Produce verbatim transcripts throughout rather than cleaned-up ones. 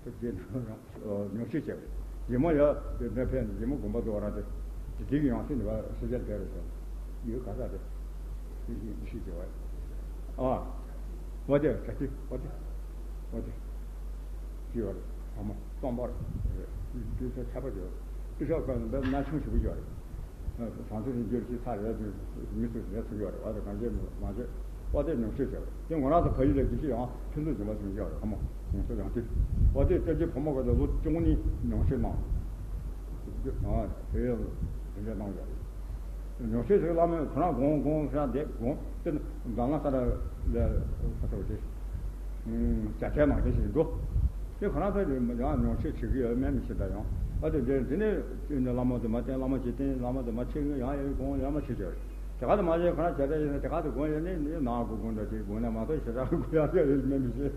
རྗེས་ནས་ཉོག་བཤད་བྱས་པ་རེད། རྗེས་མ་ཡ་དེ་ནས་ཕན་རྗེས་མ་དགོན་པ་འདུག་ར་དེ་དེ་དེ་གི་ཡང་སྲིད་འདི་བ་སྲིད་ཇལ་བེ་རེ་ཟེར་ཡོད་ག་ས་དེ་དེ་ཞིག་ཉོག་བཤད་བྱས་པ་རེད། ཨ་བ་དེ་ག་དེ་བ་དེ་བ་དེ་ཅི་ཡོད་རེད། ཨ་མ་གཙང་པ་རེད། དུས་ཚོད་ཆར་པ་ཡོད། དུས་ཚོད་ག་ནས་ན་ཆུང་ཞིག་པོ་ཡོད་རེད། བྱང་ཆུབ་སེམས་བསྐྱེད་ཀྱི་ཚར་རེད་དུས་མི་ཚོས་ལས་ཚུགས་ཡོད་རེད། བ་དེ་གང་བྱས་མ་བྱས་བ་དེ་ཉོག་བཤད་བྱས་པ་རེད། དེ་ང་རང་ཚོ་ཕ་ཡུལ་ལ་དགེ་བཤེས་ཡང་ཕུན་ཚོགས་འབྱུང་བ་ཟེར་མཁན་ཡོད་རེད། ཨ་མ་ཡོངས་སུ་ཡང་དེ་བ་དེ་སྐྱབས་རྗེ་ཕོ་མོ་ག་དེ་ལོ་བཅུ་གཉིས་ཉོག་བཤད་གནང་། ཨ་དེ་ཡང་དེ་འདྲ་གནང་ཡོད་རེད། ཉོག་བཤད་ཟེར་བླ་མས་ཁོ་རང་དགོངས་དགོངས་ཟེར་བསྡད་དགོངས་དེ་གདམས་ངག་ས་ར་ལ་ས་ཐོག་དེ་བྱ་བྱ་ནང་དེ་ཞིག་འགྲོ། དེ་ཁོ་རང་ཚོ་ཡང་ཉོག་བཤད་བྱེད་ཀྱི་ཡོད་མེད་མི་ཤེས་ད་ཡང་། ཨ་དེ་འདྲ་དེ་ནས་བླ་མ་དེ་མ་བསྟེན། བླ་མ་ཅིག་བསྟེན། བླ་མ་དེ་མ་ཁྱེད་ཀྱི་ཡང་ཡང་དགོངས། ཡང་མ་ཁྱེད་ཀྱི་ཡོད་རེད། དེ་ག་དེ་མ་བྱས་ཁོ་རང་བྱ་བྱ་ཡིན་ན་དེ་ག་དེ་དགོངས་ཡོད་ནི་ནི་ནང་དགོས་དགོངས་འདྲ་ཅིག་དགོངས་ན་མ་གཏོགས་ཞེ་དྲག་དགོས་ཡག་ཡོད་རེད་མེད་མི་ཤེས།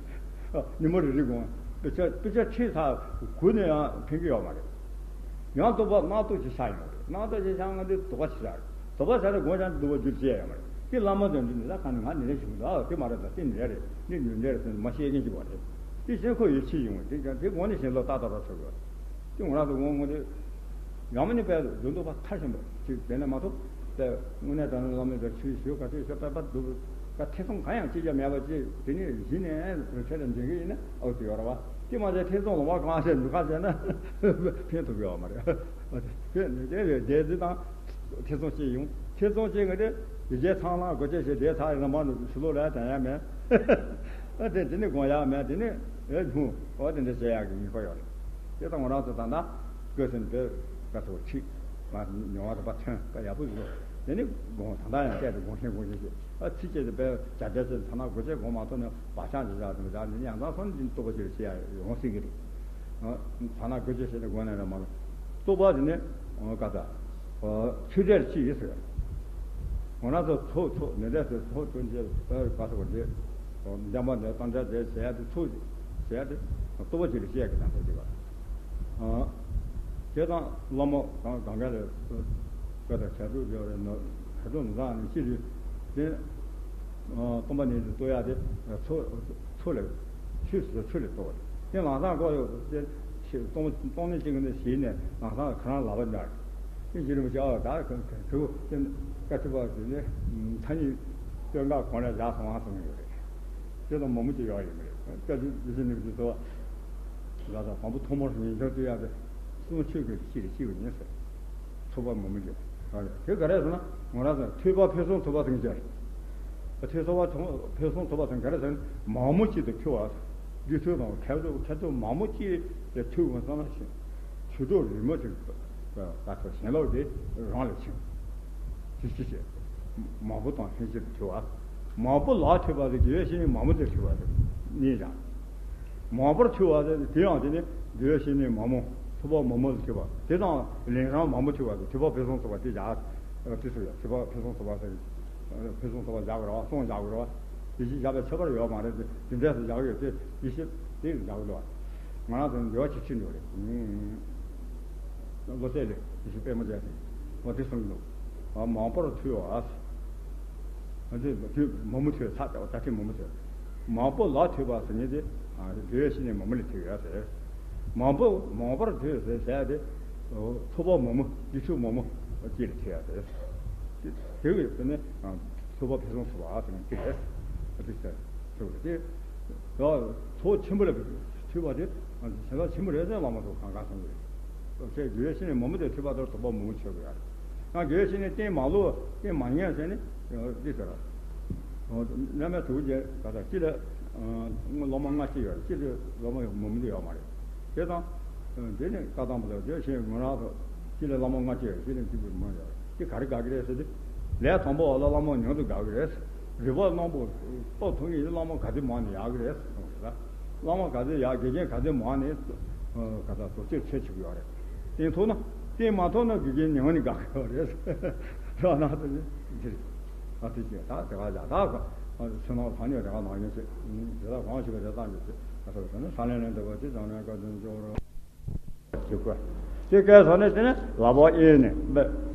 ཉིན་མོ་རེ་རེ་དགོངས། དཔེ་ཆ་དཔེ་ཆ་ཁྲིད་ཚར་དགོས་ནས་ཡང་ཕན་གྱི་ཡོད་མ་རེད། ཡང་རྟོགས་པ་རྣག་རྟོག་ཅིག་ཤར་ཡོང་རེད། རྣག་རྟོག་ཅིག་ཤར་ང་འདི་དོགས་པ་ཞེ་དྲག་རེད། དོགས་པ་ཤར་དགོངས་ཀྱང་འདུལ་བ་རྒྱུ་ཅི་ཡང་ཡོད་མ་རེད། དེ་བླ་མ་དོན་འདི་ནི་ད་ག་ནས་ང་ནི་རེ་ཞིག་འདུག་ཨ་དེ་མ་རེད། ད་དེ་ནི་རེ་རེད། འདི་ཉོན་འདི་རེད་ཟེར་ནས་མ་བཤད་མཁན་ཅིག་བ་རེད། དེ་བཞིན་ཁོ་ཡིད་ཆེས་ཡོང་བས་དེ་ཀྱང་དེ་དགོངས་ནས་གཞན་ལ་ཏག་ཏག་རོགས་ཆོག་གི་རེད། དེ་ང་རང་ཚོ་ངོ་ངོ་དེ། ཡང་མིན་ནི་དཔལ་ལུང་རྟོགས་པ་མཐར་ཕྱིན་པ་ཅིག་དེ་ནས་མ་གཏོགས་དཔལ་དངོས་གནས་དྲང་གནས་བླ་མའི་དཔལ་ཆོས་ཞུ་ག་ཚོད་ཞུ་པ་པ་འདུག་ག་ཐེ་ཚོམ་གང་ཡང་ཅི་བྱ་མེད་པ་ཅིག་དེ་ནས་གཞི་ནས་ཆོས་ལ་འཛིན་གི་ཡིན་ན་ཨུ་ཚུགས་ཡོད་ར་བ། དེ་མ་ཚད་ཐེ་ཚོམ་ལ་བ་གང་བྱས་འདུག་ག་བྱས་ན་ཕན་ཐོགས་ཡོད་མ་རེད། དེ་དེ་རེད། དེ་དེ་དང་ཐེ་ཚོམ་སྐྱེ་ཡོང་། ཐེ་ཚོམ་སྐྱེ་གི་དེ་ཡི་གེ་ཚང་ལ་སྒོ་ཕྱེ་ཞེས་དེ་ཚ་རིམ་པ་ནས་ཕྱི་ལོགས་ལ་དྲན་ཡ་མེད། ཨ་དེ་དེ་ནས་དགོངས་ཡ་མེད། དེ་ནས་ཨེ་ཉུང་ཨོ་དེ་འདྲ་བྱེད་ཡག་གི་ནུས་པ་ཡོད་རེད། དེ་ལྟ་ང་རང་ཚོ་ད་ལྟ་སྐད་ཟིན་པའི་སྐད་ཐོག་ཁྲིད་ང་མྱོང་བ་དང་པ་ཐོན་པ་ཡག་པོ་ཡོད། དེ་ནི་དགོངས་ད་ལྟ་ཡང་བལྟས་ཏེ་དགོངས་ཤེས་དགོངས་ཤེས་ཤེས་ཨ་ཚིག་བཅད་དེ་དཔེ་བྱ་བྱ་བྱེད་ཐ་ན་དགོས་ཆེད་དགོངས་མ་ཐོབ་ནས་བག་ཆགས་ཅིག་བཞག་ཙམ་བཞག་ནས་ཡང་དག་སོང་ནས་འདི་རྟོགས་པ་ཅིག་བྱེད་ཡ་ཡོང་སྲིད་ཀྱི་རེད། ཐ་ན་དགོས་ཆེད་བྱས་ནས་དགོངས་ནས་རེད་མ་རེད། རྟོགས་པ་དེ་ནི་ག་ད། ཆོས་འབྲེལ་གཅིག་ཡིན་ཟེར། ང་རང་ཚོ་ཚོགས་ཚོགས་མི་འབྲེལ་ཟེར་ཚོགས་ཐོན་རྗེས་ཨ་ག་ཟེར་བ་རེད། འདན་མ་འདི་གཏམ་འཆལ་འདི་བྱས་ཏེ་ཚོགས་བྱས་ཏེ་རྟོགས་པ་ཅིག་ལ་བཤད་ཀྱི་དང་ཐོག་ཅིག་ལ། དེ་དང་བླ་མ་གང་གང་ག་ལ་ག་ད་བྱ་སྒྲུབ་ཡོད་རེད་ནོ། བྱ་སྒྲུབ་ནོ་ད་ནི་ཅི་རེད། དེ་སྟོན་པ་ནི་རྟོགས་ཡ་དེ་ཚོགས། ཚུལ་ལ་ཆོས་སུ་ཆོས་ལ་གཏོགས། དེ་ལམ་སང་ཀོ་ཡོད་དེ་ཆོས་གཏོང་གཏོང་ནས་ཅིག་ནས་ཞིག་ནས་ལམ་སང་ཁ་རང་ལག་པ་ཉར། དེ་ཞིག་རིན་པོ་ཆེ་ཨ་ད་ག་ག་དེ་བཀའ་ཁྲི་པ་དེ་ནས་མཐའ་གཉིས་སྟོན་ཁ་གོང་ལ་བཞག་སོང་ང་གསུངས་ཡོད་རེད། དེ་དང་མང་པོ་ཅིག་ཡོད་ཡིན་མ་རེད། བཀའ་ཁྲི་དེ་ཞིག་ནས་ཀྱི་ཚོ་ལ་དང་དང་པོ་ཐོག་མར་ཉིན་ཆར་དུ་ཡག་དེ་གསུང་ཆོས་ཀྱི་ཤེས་རེ་ཤེས་པ་ཡིན་ཟེར། ཚོགས་པ་མང་པོ་ཅིག་ཨ་རེད། དེ་ག་རེ་ཟེར་ན་ང་རང་ཚོ་ཐོས་པ་ཕུན་སུམ་ཚོགས་པ་དང་བཅས། ཐོས་པ་ཕུན་སུམ་ཚོགས་པ་དང་ག་རེ་ཟེར་ན་མང་པོ་ཅིག་ཏུ་ཐོས་པ། རྒྱུ་མཚན་དང་ཁྱད་ཆོས་ཁྱད་ཆོས་མང་པོ་ཅིག་ལ་ཐོས་དགོས་བསམ་ན་ཞིང་ཆོས་གྲོགས་རིན་པོ་ཆེ་ད་ཚོ་ཞེན་ལོག་དེ་རང་ལ་ཕྱིན། ཅི་ཅི་ཅི། མང་པོ་དང་ལྷན་ཅིག་ཏུ་ཐོས་པ། མང་པོ་ལ་ཐོས་པ་དེ་དགེ་བའི་བཤེས་གཉེན་མང་པོ་དེ་ཐོས་པ་དེ་གཉིས་ཀྱང་། མང་པོར་ཐོས་པ་དེ་དེ་ཡང་དེ་ནི་དགེ་བའི་བཤེས་གཉེན་མང་པོ་ཐོས་པ་མང་པོ་ལ་ཐོས་པ་དེ་དང་ལན་གྲངས་མང་པོ་ཐོས་པ་དེ་ཐོས་པ་ཕུན་སུམ་ཚོགས་པ་དེ་བཞག་དེ་ཚོ་ཡང་ཐོས་པ་ཕུན་སུམ་ཚོགས་པ་ཟེར། ཕུན་སུམ་ཚོགས་པ་བཞག་དགོས་རེད་བ། གསུམ་བཞག་དགོས་རེད་བ། དེ་བཞི་བཞག་པའི་ཁྱད་པར་ཡོད་མ་རེད་དེ་དེ་འདྲས་སུ་བཞག་ཡོད་དེ་དེ་བཞི་དེ་བཞག་དགོས་རེད་བ། ང་རང་ཚོ་འགྱུར་བ་ཅིག་ཕྱིན་འགྲོ་རེད། ལོ་ཚད་ལས་དེ་བཞི་དཔེ་མ་བྱས་ཏེ་འོ་དེ་གསུངས་འདུག་མང་པོར་ཐོས་པ། ཨ་དེ་དུས་མང་པོ་ཐོས་ཚར་ད་ད་ཐེངས་མང་པོ་ཐོས། མང་པོ་ལ་ཐོས་པ་ཟེར་མཁན་དེ་དགེ་བའི་བཤེས་གཉེན་མང་པོ་ལ་ཐོས་ཡོད་ཟེར། མང་པོ་མང་པོར་ཐོས་ཟེར་བྱས་ཏེ་ཚོགས་པ་མང་པོ་རྒྱུ་ཆོས་མང་པོ་ཅིག་ལ་ཐོས་ཡོད་ཟེར། དེ་དེ་བས་ཟེར་ནས་ཚོགས་པ་ཕུན་སུམ་ཚོགས་པ་ཟེར་མཁན་དེ་རེད། ཨ་དེ་ཟེར་ཚོགས་པ་དེ་ཚོགས་ཆེན་པོ་ལ་ཐོས་པ་དེ་བྱས་ན་ཆེན་པོ་རེད་ཟེར་བླ་མ་ཚོ་གང་ག་གསུང་གི་རེད། དེ་དགེ་བའི་བཤེས་གཉེན་མང་པོ་དེ་ཐོས་པ་དེར་ཚོགས་པ་མང་པོ་ཆོད་གི་ཡོད་རེད། ཡང་དགེ་བའི་བཤེས་གཉེན་བསྟེན་མ་ལོ་བསྟེན་མ་ཉན་ཟེར་ནས་འདི་ཟེར་རོ། རྣམ་པ་དྲུག་ཅུ་ག་ད་སྤྱི་ལ་སློབ་མ་ལྔ་བཅུ་ཡོད་རེད། སྤྱི་ལ་སློབ་མ་མང་པོ་ཡོད་མ་རེད། དེ་དང་དེ་ནས་བཀའ་གདམས་པ་དང་དེ་བཞིན་ང་རང་ཚོ་སྤྱི་ལ་སློབ་མ་ལྔ་བཅུ་ཡོད་རེད། སྤྱི་ལ་གཅིག་པུ་མང་ཡོད་རེད། དེ་ག་རེ་དགའ་གི་རེད་ཟེར་དུས་ལས་དང་པོ་བ་ལ་བླ་མ་ཉུང་དུ་དགའ་གི་རེད། རིག་པ་རྣོན་པོ་རྟོགས་ཐུབ་མཁན་བླ་མ་ག་ཚོད་མང་ནས་ཡག་གི་རེད་གསུངས་རེད། བླ་མ་ག་ཚོད་ཡག་དགེ་རྒན་ག་ཚོད་མང་ནས་ག་ཚོད་རྫོགས་ཆེར་ཆེ་ཆུག་ཡོད་རེད། བསྟེན་ཐུབ་ན་བསྟེན་མ་ཐུབ་ན་དགེ་རྒན་ཉུང་ནས་དགའ་གི་ཡོད་རེད། ར་ན་དེ་ནི་འདིར་ཨ་དེ་ཅི་ད་དེ་ག་ཡ་ད་ཚོད་ནང་ཐང་ཉོ་དེ་ག་ནང་ཉོ་ཆེ་དེ་ལ་གང་ཞིག་ག་དེ་ཙམ་གྱི་ཆེ་ད་ཚོད་ཟེར་ན་ས་ལེན་ལེན་འདྲ་བ་དེ་ཙམ་ནས་བཀའ་དྲིན་སྐྱོར་རོགས། ཅེས་བཀོད། དེ་སྐད་སོང་ནས་དེ་ནས་ལག་པ་གཡས་ནས་སྦས།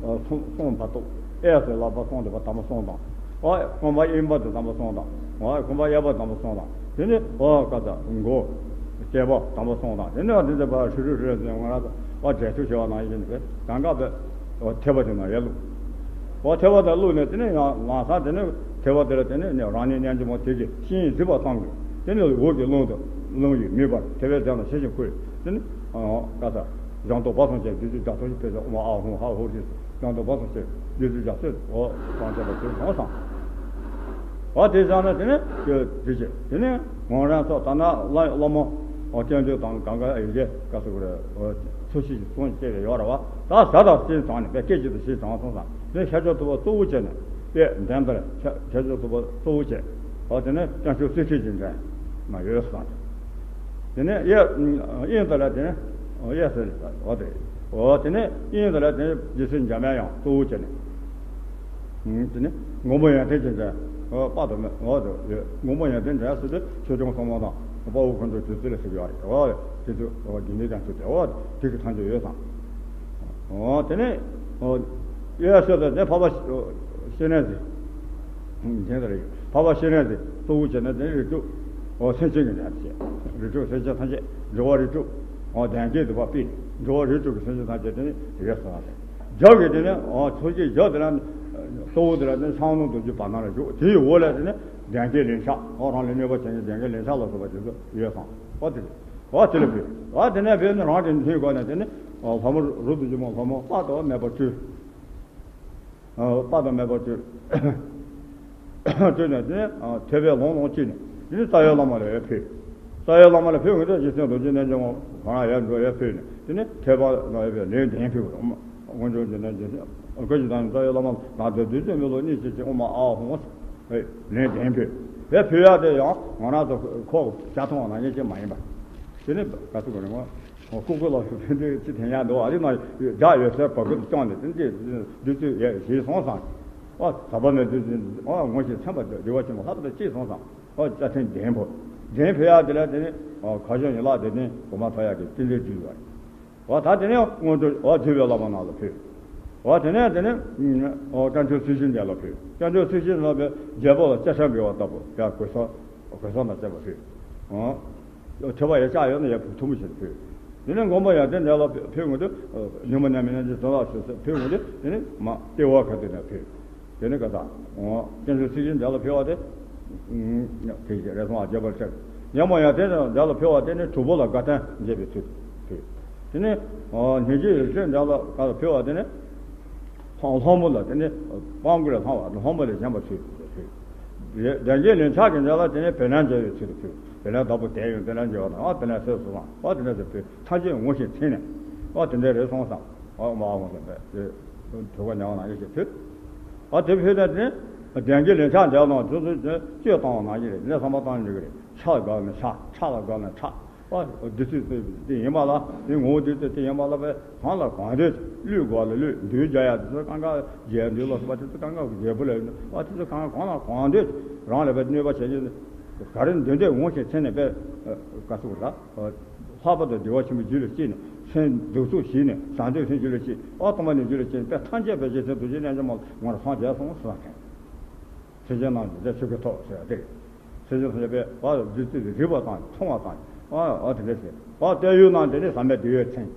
གསུམ་གསུམ་བར་གཏོགས་གཡས་སུ་ལག་པ་གསུམ་དེ་པ་དམ་པ་གསུམ་དང་། ཨོ་རྐང་པ་གཡོན་པ་དེ་དམ་པ་གསུམ་དང་། ཨོ་རྐང་པ་གཡས་པ་དམ་པ་གསུམ་དང་། དེ་ནས་ཨོ་ཀ་ད་མགོ། བསྟན་པ་དམ་པ་སྲུང་དང་དེ་ནས་འདི་ཚོ་ཕར་ཧྲི་ཧྲི་ཧྲི་ཟེར་ང་རང་ཚོ་འབྲས་ཆུ་ཞེས་པ་ནང་བཞིན་དུ་གང་ག་བས་ཐེག་པ་དེ་ནང་ཡར་བླུགས། འོ་ཐེག་པ་དེ་བླུགས་ནས་དེ་ནས་ཡང་ལམ་སང་དེ་ནས་ཐེག་པ་དེ་ལ་དེ་ནས་རང་ཉིད་རྣལ་འབྱོར་མ་དེ་གི་ཤིང་གཟིགས་པ་ཙམ་གྱིས་དེ་ནས་འོད་ཀྱི་རླུང་དུ་རླུང་ཡིས་མིད་པར་ཐེག་པའི་རྫས་རྣམས་ཤེས་ཤིང་ཁུར་དེ་ནས་ག་ས་གཞན་དུ་བག་ཙམ་བྱས་བདུད་རྩི་རྒྱ་མཚོ་ཞིག་ཕེབས་སོ། ཨོཾ་ཨཱཿཧཱུྃ་ཧཱུྃ་ཧྲཱིཿ། ཡང་དུ་བག་ཙམ་བྱས་བདུད་རྩི་རྒྱ་མཚོས་འོ་གང་བྱས་པ་དེ་གང་སང་། འོ་དེ་བཞག་ན་དེ་ནས་དེ་བྱས་དེ་ནས་ངོ་རང་ཚོ་ད་ན་བླ་བླ་མ་འོ་སྐྱབས་མགོན་དང་གང་ག་ཡི་གེ་ག་སུ་གུ་རེ་འོ་ཚོ་ཤི་གསུང་བྱས་ཡོད་ར་བ། ད་ཟ་དང་སྤྱན་དྲངས་ནས་པའི་སྐད་ཅིག་ཏུ་སྤྱན་དྲངས་སོང་ཙང་དེ་ཤཱཀྱ་ཐུབ་པ་གཙོ་བོ་བྱས་ནས་དཔེ་འདན་པར་ཤཱཀྱ་ཐུབ་པ་གཙོ་བོ་བྱས། འོ་དེ་ནས་སྐྱབས་མཆོག་སེང་ཁྲི་གི་འདན་མ་ཡོད་སོང་། དེ་ནས་གཡས་གཡོན་དེ་ལ་དེ་ནས་གཡས་ཟེར་འོ་དེ་འོ་དེ་ནས་གཡོན་དེ་ལ་དེ་ནས་རྗེ་བཙུན་འཇམ་དབྱངས་ཡང་གཙོ་བོ་བྱས་ནས། དེ་ནས་མགོན་པོ་ཡོན་ཏན་གྱི་འདྲ་དཔག་ཏུ་མེད་འོ་དེ་ཡོད། མགོན་པོ་ཡོན་ཏན་འདྲ་ཟེར་དུས་ཆོས་སྐྱོང་སྲུང་མ་དང་དཔའ་བོ་འཁོན་འགྲོ་དུས་ཚོད་ལ་ཟེར་གྱི་ཡོད་རེད། འོ་དེ་ཚོ་འོ་རྒྱུན་ལྡན་ཀྱང་ཚོ་དེ་འོ་དེ་གི་ཐང་ཆོད་ཡོད་ཙང་། འོ་དེ་ནས་འོ་གཡས་ཟེར་དུས་དེ་འཕགས་པ་སྤྱན་རས་གཟིགས། དེ་འདྲ་རེད། འཕགས་པ་སྤྱན་རས་གཟིགས་གཙོ་བོ་བྱས་ནས་དེ་ནས་རིགས་དྲུག་འོ་སེམས་ཅན་གྱི་འདྲ་བྱས། རིགས་དྲུག་སེམས་ཅན་ཐམས་ཅད་འགྲོ་བ་རིགས་དྲུག་འོ་གདན་བརྒྱད་དུ་བ་པས་འགྲོ་བ་རིགས་དྲུག་གི་སེམས་ཅན་ཐམས་ཅད་དེ་ནས་རེད་སོང་བ་རེད། རྒྱབ་ཀྱི་དེ་ནས་འོ་ཚོགས་ཀྱི་རྒྱབ་དེ་ལ་གཙོ་བོ་དེ་ལ་ནི་ལྷ་ནོར་རྡོ་རྗེ་བར་སྣང་ལ་བཞུགས། དེའི་འོག་ལ་དེ་ནས་གདན་བརྒྱད་ལན་ཆགས་འོ་རང་ལ་གནོད་པ་བྱེད་མཁན་གདན་བརྒྱད་ལན་ཆགས་ལ་སོགས་པ་དེ་ཚོ་ཡོད་སོང་། འོ་དེ་འོ་དེ་ལ་ཕེབས། འོ་དེ་ནས་ཕེབས་ནས་རང་གི་མཐུན་སྒོ་ནས་དེ་ནས་འོ་ལྷ་མོ་རུ་དུ་ཇི་མོ་ལྷ་མོ་དཔག་ཏུ་མེད་པ་སྤྲུལ། དཔག་ཏུ་མེད་པ་སྤྲུལ། སྤྲུལ་ནས་དེ་ནས་ཐེག་པའི་ལུང་ལུང་སྤྱི་ནས་དེ་ནས་རྩ་བའི་བླ་མ་ལ་ཡར་ཕེབས། རྩ་བའི་བླ་མ་ལ་ཕེབས་ངེས་ཏེ་རྗེ་བཙུན་རྡོ་རྗེ་རྣལ་འབྱོར་མ་གང་ལ་ཡར་འགྲོ་ཡར་ཕེབས་ནས་དེ་ནས་ཐེག་པ་ལ་ཡར་ཕེབས་ལན་གདན་ཕེབས་པ་དང་དངོས་འབྱོར་འདི་ནས་རྗེ་བཙུན་ཨ་ཁུ་ཞིག་དང་རྩ་བའི་བླ་མ་དང་དེ་དུས་ཙམ་མི་ལོ་གཉིས་ཀྱི་ཅིག་ཨོཾ་ཨཱཿཧཱུྃ་ཧཱུྃ་ལན་གདན་ཕེབས། དེ་ཕེབས་ཡག་དེ་ཡང་ང་རང་ཚོ་ཁོག་བྱ་ཐུང་བ་ནང་བཞིན་ཅིག་མ་ཡིན་པ། དེ་ནས་ག་ཚོད་གོ་རེད་མོ། ཁོ་ཁོ་ལ་ཕན་ཚུན་ཅི་ཐེན་ཡང་འདུག་ཨ་རི་ནང་རྒྱ་ཡོད་སའི་བ་ཀུ་དུ་བཅངས་ནས་དེ་འདྲས་འདི་ཚོས་ཡས་ཞེས་སོང་ཙང་། ཨ་ཟ་བ་ནས་འདི་ཨ་ངོ་ཤེས་ཚན་པ་བདེ་བ་ཆེན་པོ་ལྷ་པ་དང་གཅིག་སོང་ཙང་ཨ་ཅ་ཐེན་གདན་ཕོ། གདན་ཕེབས་ཡག་དེ་ལ་དེ་ནས་ཁ་ཤོ་ཡིན་ལག་དེ་ནས་གོ་མ་ཐོ་ཡག་གི་ཏི་ལེ་བརྒྱུད་པ་རེད། ཨ་ད་དེ་ནས་སྔོན་དུ་ཨ་འདུས་པའི་བླ་མ་རྣམས་ལ་ཕེབས། ཨ་དེ་ནས་དེ་ནས་ཨ་སྐྱབས་མཆོག་ཚུལ་ཤིང་འདྲ་ལ་ཕེབས། སྐྱབས་མཆོག་ཚུལ་ཤིང་ལ་ཕེབས་རྒྱལ་པོ་ལ་སྐྱ་ཤ་འབུལ་བ་ལྟ་བུ་ཡང་གོས་ས་གོས་ས་ན་བཅས་པ་ཕེབས། ཨ། ཐོས་པ་ཡར་བཅག་ཡོད་ན་ཡར་ཕུག་ཐུང་མོ་ཞིག་ཕུལ། དེ་ནས་མགོན་པོ་ཡར་ལྡན་འདྲ་ལ་ཕུལ་ངོ་དུ། ཉོན་མོངས་ནད་མེད་ནད་ཀྱི་དོན་ལ་ཞུ་ཕུལ་ངོ་དུ་དེ་ནས་མ་ལྟེ་བ་ཁ་དེ་ནས་ཕུལ། དེ་ནས་ག་ད། སྐྱབས་མཆོག་ཚུལ་ཤིང་འདྲ་ལ་ཕུལ་བ་དེ། དེ་བཞིན་རེ་ཟུང་བ་རྒྱས་པར་བཤད། ཉོན་མོངས་ཡར་ལྡན་འདྲ་ལ་ཕུལ་བ་དེ་ནས་གྲུབ་པོ་ལ་དགའ་སྟོན་མཛད་པའི་ཚུལ་ཕུལ། དེ་ནས་ཉེ་རྒྱུ་ཡོད་ཚད་འདྲ་ལ་ག་ལ་ཕུལ་བ་དེ་ནས། ལྷ་ལྷ་མོ་ལ་དེ་ནས་སྤང་བཀུར་ལ་ལྷང་བ་ལྷ་མོ་ལས་བྱམས་པ་ཚུལ་ཕུལ། གདན་བརྒྱད་ལན་ཆགས་ཀྱི་འདྲ་ལ་དེ་ནས་བེ་ལན་མཇལ་བའི་ཚུལ་དུ་ཕུལ། བེ་ལན་བདག་པོ་དེ་ཡང་བེ་ལན་མཇལ་བ་དང་ཨ་བེ་ལན་གསོལ་སོང་ཨ་དེ་འདྲ་ཞིག་ཕུལ། ཐམས་ཅད་ངོ་ཤེས་ཚིག་ནས་ཨ་དེ་འདྲ་རེད་སོང་ཙང་ཨ་མ་ཨ་མ་ཟེར་བས་དེ་དུས་ཀ་ཉལ་བ་ནང་བཞིན་ཞིག་ཕུལ། ཨ་དེ་ཕུལ་ནས་དེ་ནས་གདན་བརྒྱད་ལན་ཆགས་འདྲ་ལ་དུས་ཚོད་བཅོས་བཏང་བ་ནང་བཞིན་རེད། ལས་བསམ་པ་བཏང་འགྲིག་གི་རེད། ཆ་ལ་དགའ་ན་ཆ་ཆ་ལ་དགའ་ན་ཆ། ཨ་བདུད་རྩི་དེ་ཡིན་པ་ལ་དེ་ངོ་བོ་བདུད་རྩི་དེ་ཡིན་པ་ལ་བས་གང་ལ་གང་འདོད་བླུད་དགོས་ལ་བླུད་འདུལ་རྒྱག་ཡ་དེ་ཚོ་གང་ག་རྒྱས་འདུལ་ལ་སོགས་པ་དེ་ཚོ་གང་ག་རྒྱས་པོ་ལ་ཨ་དེ་ཚོ་གང་གང་ལ་གང་འདོད་རང་ལ་བས་གནོད་པ་བྱེད་ཀྱི་ག་རེ་འདོད་འདོད་ངོ་ཤེས་ཚེ་ནས་བས་ག་ཚོད་ལ་ལྷག་པར་དུ་བདེ་བ་ཆེན་པོའི་རྒྱུད་ལ་སྐྱེས་ནས་སེམས་གདུག་རྩུབ་ཞི་ནས་བྱང་ཆུབ་སེམས་རྒྱུད་ལ་སྐྱེས་ཨ་སྟོང་པ་ཉིད་རྒྱུད་ལ་སྐྱེས་ནས་བས་ཐམས་ཅད་བས་རྗེ་བཙུན་རྡོ་རྗེ་རྣལ་འབྱོར་མ་ལ་ངོ་ར་སངས་རྒྱས་སོང་ཟེར་བ་མཁན། ཚིག་རྗེས་གནང་འདི་འདྲ་ཆོས་ཀྱི་ཐོག་ཟེར་བ་དེ་རེད། ཚིག་རྗེས་ཐོག་ལ་པའི་བ་བདུད་རྩི་རིག་པ་དང་མཐོང་བ་དང་བ་བ་དེ་འདྲ་ཟེར་བ་བལྟས་ཡོད་ན་དེ་ནི་ཟམ་པའི་འདི་ཡོད་མཚན།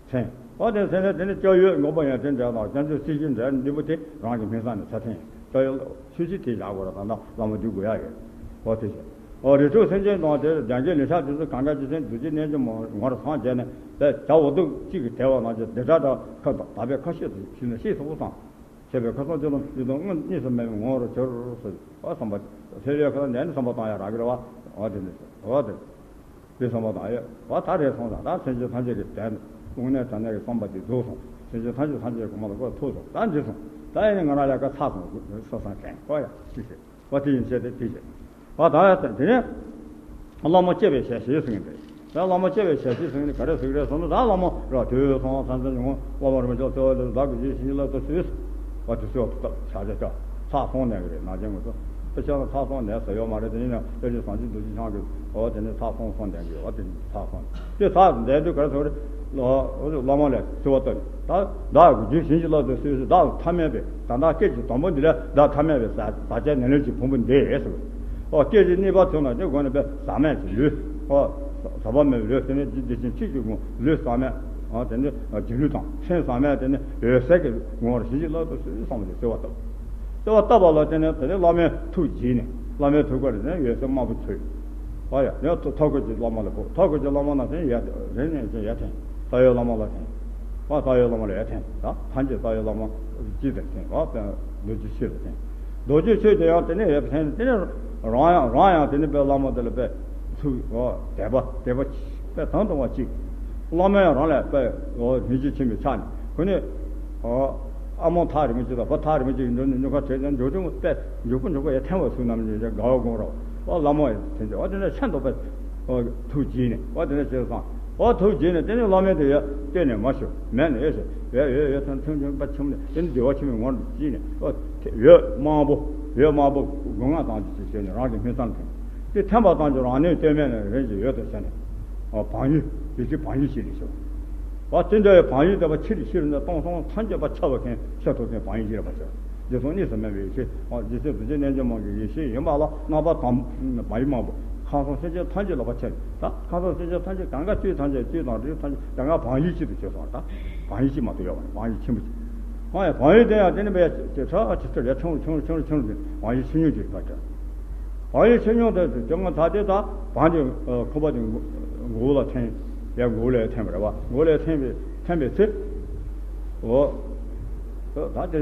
མཚན་བ་དེ་ཟེར་ནས་དེ་ནི་སྐྱབས་ཡུལ་མགོན་པོ་ཡོན་ཏན་འདྲ་དང་སྐྱབས་མཆོག་ཚུལ་ཤིང་འདྲ་འདི་མོ་དེ་རང་གི་མིང་ས་ནས་ཚད་ཐེངས་སྐྱབས་ཡུལ་ཚུལ་ཤིང་དེ་བཞག་དགོས་ར་ད་ལྟ་བླ་མ་འདུས་དགོས་ཡ་ཡོད། བ་དེ་ཟེར་བ་རིགས་དྲུག་སེམས་ཅན་དང་དེ་གདན་བརྒྱད་ལས་ཤག་དེ་ཚོ་གང་འདྲ་ཅི་ཚན་རྡོ་རྗེ་རྣལ་འབྱོར་མ་ངོ་ར་སངས་རྒྱས་ནས་བས་བྱ་འོ་དུ་གཅིག་གི་དལ་བ་ནང་བཞིན་བདེ་དྲག་དང་ཁ་དང་དག་པའི་ཁ་ཤས་སུ་ཞུས་ནས་ཤེས་སོ་དང་། བྱས་པའི་ཁ་སང་སྤྱི་ལམ་སྤྱི་དང་དངོས་གཉིས་སུ་མེད་པའི་ངོ་བོར་གྱུར་སོ། ཨ་བསམ་པ། ལྷོད་ལྷོད་ཁ་ལ་ནས་ནི་བསམ་པ་བཏང་ཡ་རག་གི་རེད་བ། ཨ་དེ་ནས་ཨ་དེ། དེ་བསམ་པ་བཏང་ཡ་བ་ད་རེད་སོང་ཙང་ད་སེམས་ཅན་ཐམས་ཅད་ཀྱི་དོན་དངོས་གནས་དྲང་གནས་ཀྱི་བསམ་པ་དེ་རྫོགས་སོང་། སེམས་ཅན་ཐམས་ཅད་ཐམས་ཅད་ཀྱི་གོ་མ་ལ་ཀོ་ཐུག་སོང་ད་འདི་སོང་ད་ཡིན་ནི་ང་རང་ལས་ཀ་ཚར་སོང་ས་སང་དྲན་ཨ་ཡ་ཅི་ཟེར་བ་དེ་ཡིན་བྱས་ཏེ་དེ་བྱས། ཨ་ད་ཡ་དེ་ནས་བླ་མ་བསྐྱེད་པའི་ཞལ་ཞེས་ཟེར་གྱི་འདུག་ད་བླ་མ་བསྐྱེད་པའི་ཞལ་ཞེས་ཟེར་གྱི་འདུག་ག་རེ་ཟེར་གྱི་རེད་ཟེར་ན་ད་བླ་མ་ར་དུས་སང་སང་སང་ཉུང་བླ་མ་རིན་པོ་ཆེ་གསོལ་བ་འདེབས་བདག་གི་རྗེས་ཤིང་ལ་ཏོ་སུས་བ་དུས་སུ་ཕྱག་རྒྱ་ཆ་ཚགས་སོང་ནས་གི་རེད་ན་ཅན་ངོ་ཚོ་དཔེ་ཆ་ལ་ཚགས་སོང་ནས་ཟེར་ཡོད་མ་རེད། དེ་ཡིན་ན་དཔེ་ཆ་བཟང་ཆེན་རྡོ་རྗེ་འཆང་གི་འོ་དེ་ནས་ཚགས་སོང་སོང་ནས་གི་འོ་དེ་ནས་ཚགས་སོང་དེ་ཚགས་འདས་དུས་ག་རེ་ཟེར་གྱི་རེད། བླ་མ་ལ་ཞུ་བ་ལྟར་ད་བདག་གི་རྗེས་ཤིང་ལ་ཏོ་སུས་བདག་ཐ་མལ་པའི་ད་ལྟ་སྐད་ཅིག་དང་པོ་འདི་ལ་བདག་ཐ་མལ་པའི་ཟག་བཅས་ནད་ལས་ཀྱི་ཕུང་པོ་འདི་ཟེར། ཨོ་སྐད་ཅིག་གཉིས་པ་ཚུན་ལ་དེ་སྒོ་ནས་པའི་ཟག་མེད་ཀྱི་ལུས། ཨོ་ ཟག་པ་མེད་པའི་ལུས་དེ་ནི་འདི་བདེ་ཆེན་ཆོས་ཀྱི་ངོ་ལུས་ཟག་མེད། ཨ་དེ་ནི་སྒྱིད་ལུག་དང་སེམས་ཟག་མེད་དེ་ནི་འོད་གསལ་གྱི་ངོ་བོར་ཞི་བྱེད་ལ་དུ་བསམ་པ་དེ་བརྩེ་བ་བཏབ། བརྩེ་བ་བཏབ་པ་ལ་དེ་ནི་དེ་ནི་བླ་མའི་ཐུགས་དགྱེས་ནས་བླ་མའི་ཐུགས་ཀར་དེ་ནི་འོད་ཟེར་དམར་པོ་འཕྲོས། ཨ་ཡ་ཡང་ཐུགས་ཐུགས་ཀྱི་བླ་མ་ལ་ཕོག། ཐུགས་ཀྱི་བླ་མ་ལ་དེ་ནི་ཡར་རེ་ནས་ཡར་འཐེན། ས་ཡོ་བླ་མ་ལ་འཐེན། ཨ་ས་ཡོ་བླ་མ་ལ་ཡར་འཐེན། ད་ཐམས་ཅད་ས་ཡོ་བླ་མ་སྤྱི་དེར་འཐེན། ཨ་རྡོ་རྗེ་ཆོས་དེར་འཐེན། རྡོ་རྗེ་ཆོས་དེ་ཡང་དེ་ནས་ཡར་འཐེན། དེ་ནས་རང་ཡང་རང་ཡང་དེ་ནས་པའི་བླ་མ་དེ་ལ་པའི་ཐུགས་དད་པ་དད་པ་པའི་དང་དུ་བ་གཅིག། བླ་མ་ཡང་རང་ལ་པའི་ཉེར་ལྕི་ཆེན་པོའི་ཆ་ནས་ཁོ་ནས་ཨ་མོ་ཐག་རིང་མོ་གཅིག་དང་བུ་ཐག་རིང་མོ་གཅིག་འགྲོ་ནས་ཉོ་ཁ་བྲལ་ནས་འགྲོ་ཆུང་པའི་མགྱོགས་པོ་མགྱོགས་པོ་ཡར་འཐེན་པ་སུ་ནམ་ཡིན་ཅེས་དགའ་བ་དགོངས་རོགས། ཨ་བླ་མ་ཡང་དེ་འདྲ་ཨ་དེ་འདྲ་ཤ་འདོགས་པའི་ཐུགས་དགྱེས་ནས་ཨ་དེ་འདྲ་བྱས་སོང་། ཨ་ཐུགས་དགྱེས་ནས་དེ་ནས་བླ་མས་དེ་ཡར་བལྟས་ནས་མ་ཤོད་མེད་ནས་ཨེ་ཤེས་ཡོད་ཡོད་ཡོད་ཐོན་ཐོན་ཐོན་པ་ཆུང་ནས་དེ་ནས་བདེ་བ་ཆེན་པོའི་ངོར་དུ་སྐྱེས་ནས་ཨ་འོད་དམར་པོ་འོད་དམར་པོ་སྒོ་ང་དང་དུ་བྱས་ནས་རང་གི་སྨིན་མཚམས་ཐོན། དེ་འཐེན་པ་དང་ཀྱང་རང་གནས་སྟོད་སྨད་ནས་རིམ་གྱིས་འོད་དུ་ཤར་ནས། ཨ་བག་ཡོད་བདེ་ཆེན་བག་ཡོད་ཅིག་རེད་ཤོག། ཨ་དེ་འདྲ་བའི་བག་ཡོད་དེ་བ་ཆེ་རུ་ཆེ་རུ་ནས་སྟོང་སང་ཐམས་ཅད་པ་ཁྱབ་པ་མཁན་ཤར་ཐུབ་མཁན་བག་ཡོད་ཅིག་རེད་པ་ཤོག། རྗེ་ཙོང་གཉིས་སུ་མེད་པའི་ཡེ་ཤེས་ཨ་རྗེ་བཙུན་རྡོ་རྗེ་རྣལ་འབྱོར་མ་གི་ཡེ་ཤེས་ཡིན་པ་ལ་རྣམ་པ་དང་བག་ཡོད་མང་པོ་ཁམས་གསུམ་སེམས་ཅན་ཐམས་ཅད་ལ་བ་ཁྱབ། ད་ཁམས་གསུམ་སེམས་ཅན་ཐམས་ཅད་གང་ག་བཅུད་ཐམས་ཅད་བཅུད་དང་རིགས་ཐམས་ཅད་གང་ག་བག་ཡོད་ཅིག་ཏུ་གྱུར་སོང་། ད་བག་ཡོད་ཅིག་མ་གཏོགས་ཡོད་པ་རེད། བག་ཡོད་ཆེན་པོ་ཅིག། ཨ་ཡ་བག་ཡོད་དེ་ཡང་དེ་ནི་བས་ཇེ་ཕྲ་ཇེ་ཕྲ་ཡར་ཆུང་རུ་ཆུང་རུ་ཆུང་རུ་ཆུང་རུ་ཆུང་རུ་ཆུང་རུ་བག་ཡོད་ཆེ་ཉུང་ཅིག་ཕར་གྱུར། བག་ཡོད་ཆེ་ཉུང་དེ་ཇེ་ཆུང་ཚར་དེ་ད་བག་དེ་ཁོག་པ་དེ་མགོ་བོ་ལ་འཐེན། ཡར་མགོ་བོ་ལ་འཐེན་པ་རེད་བ། མགོ་བོ་ལ་འཐེན་པའི་འཐེན་པའི་ཚེ། འོ། ད་དེ་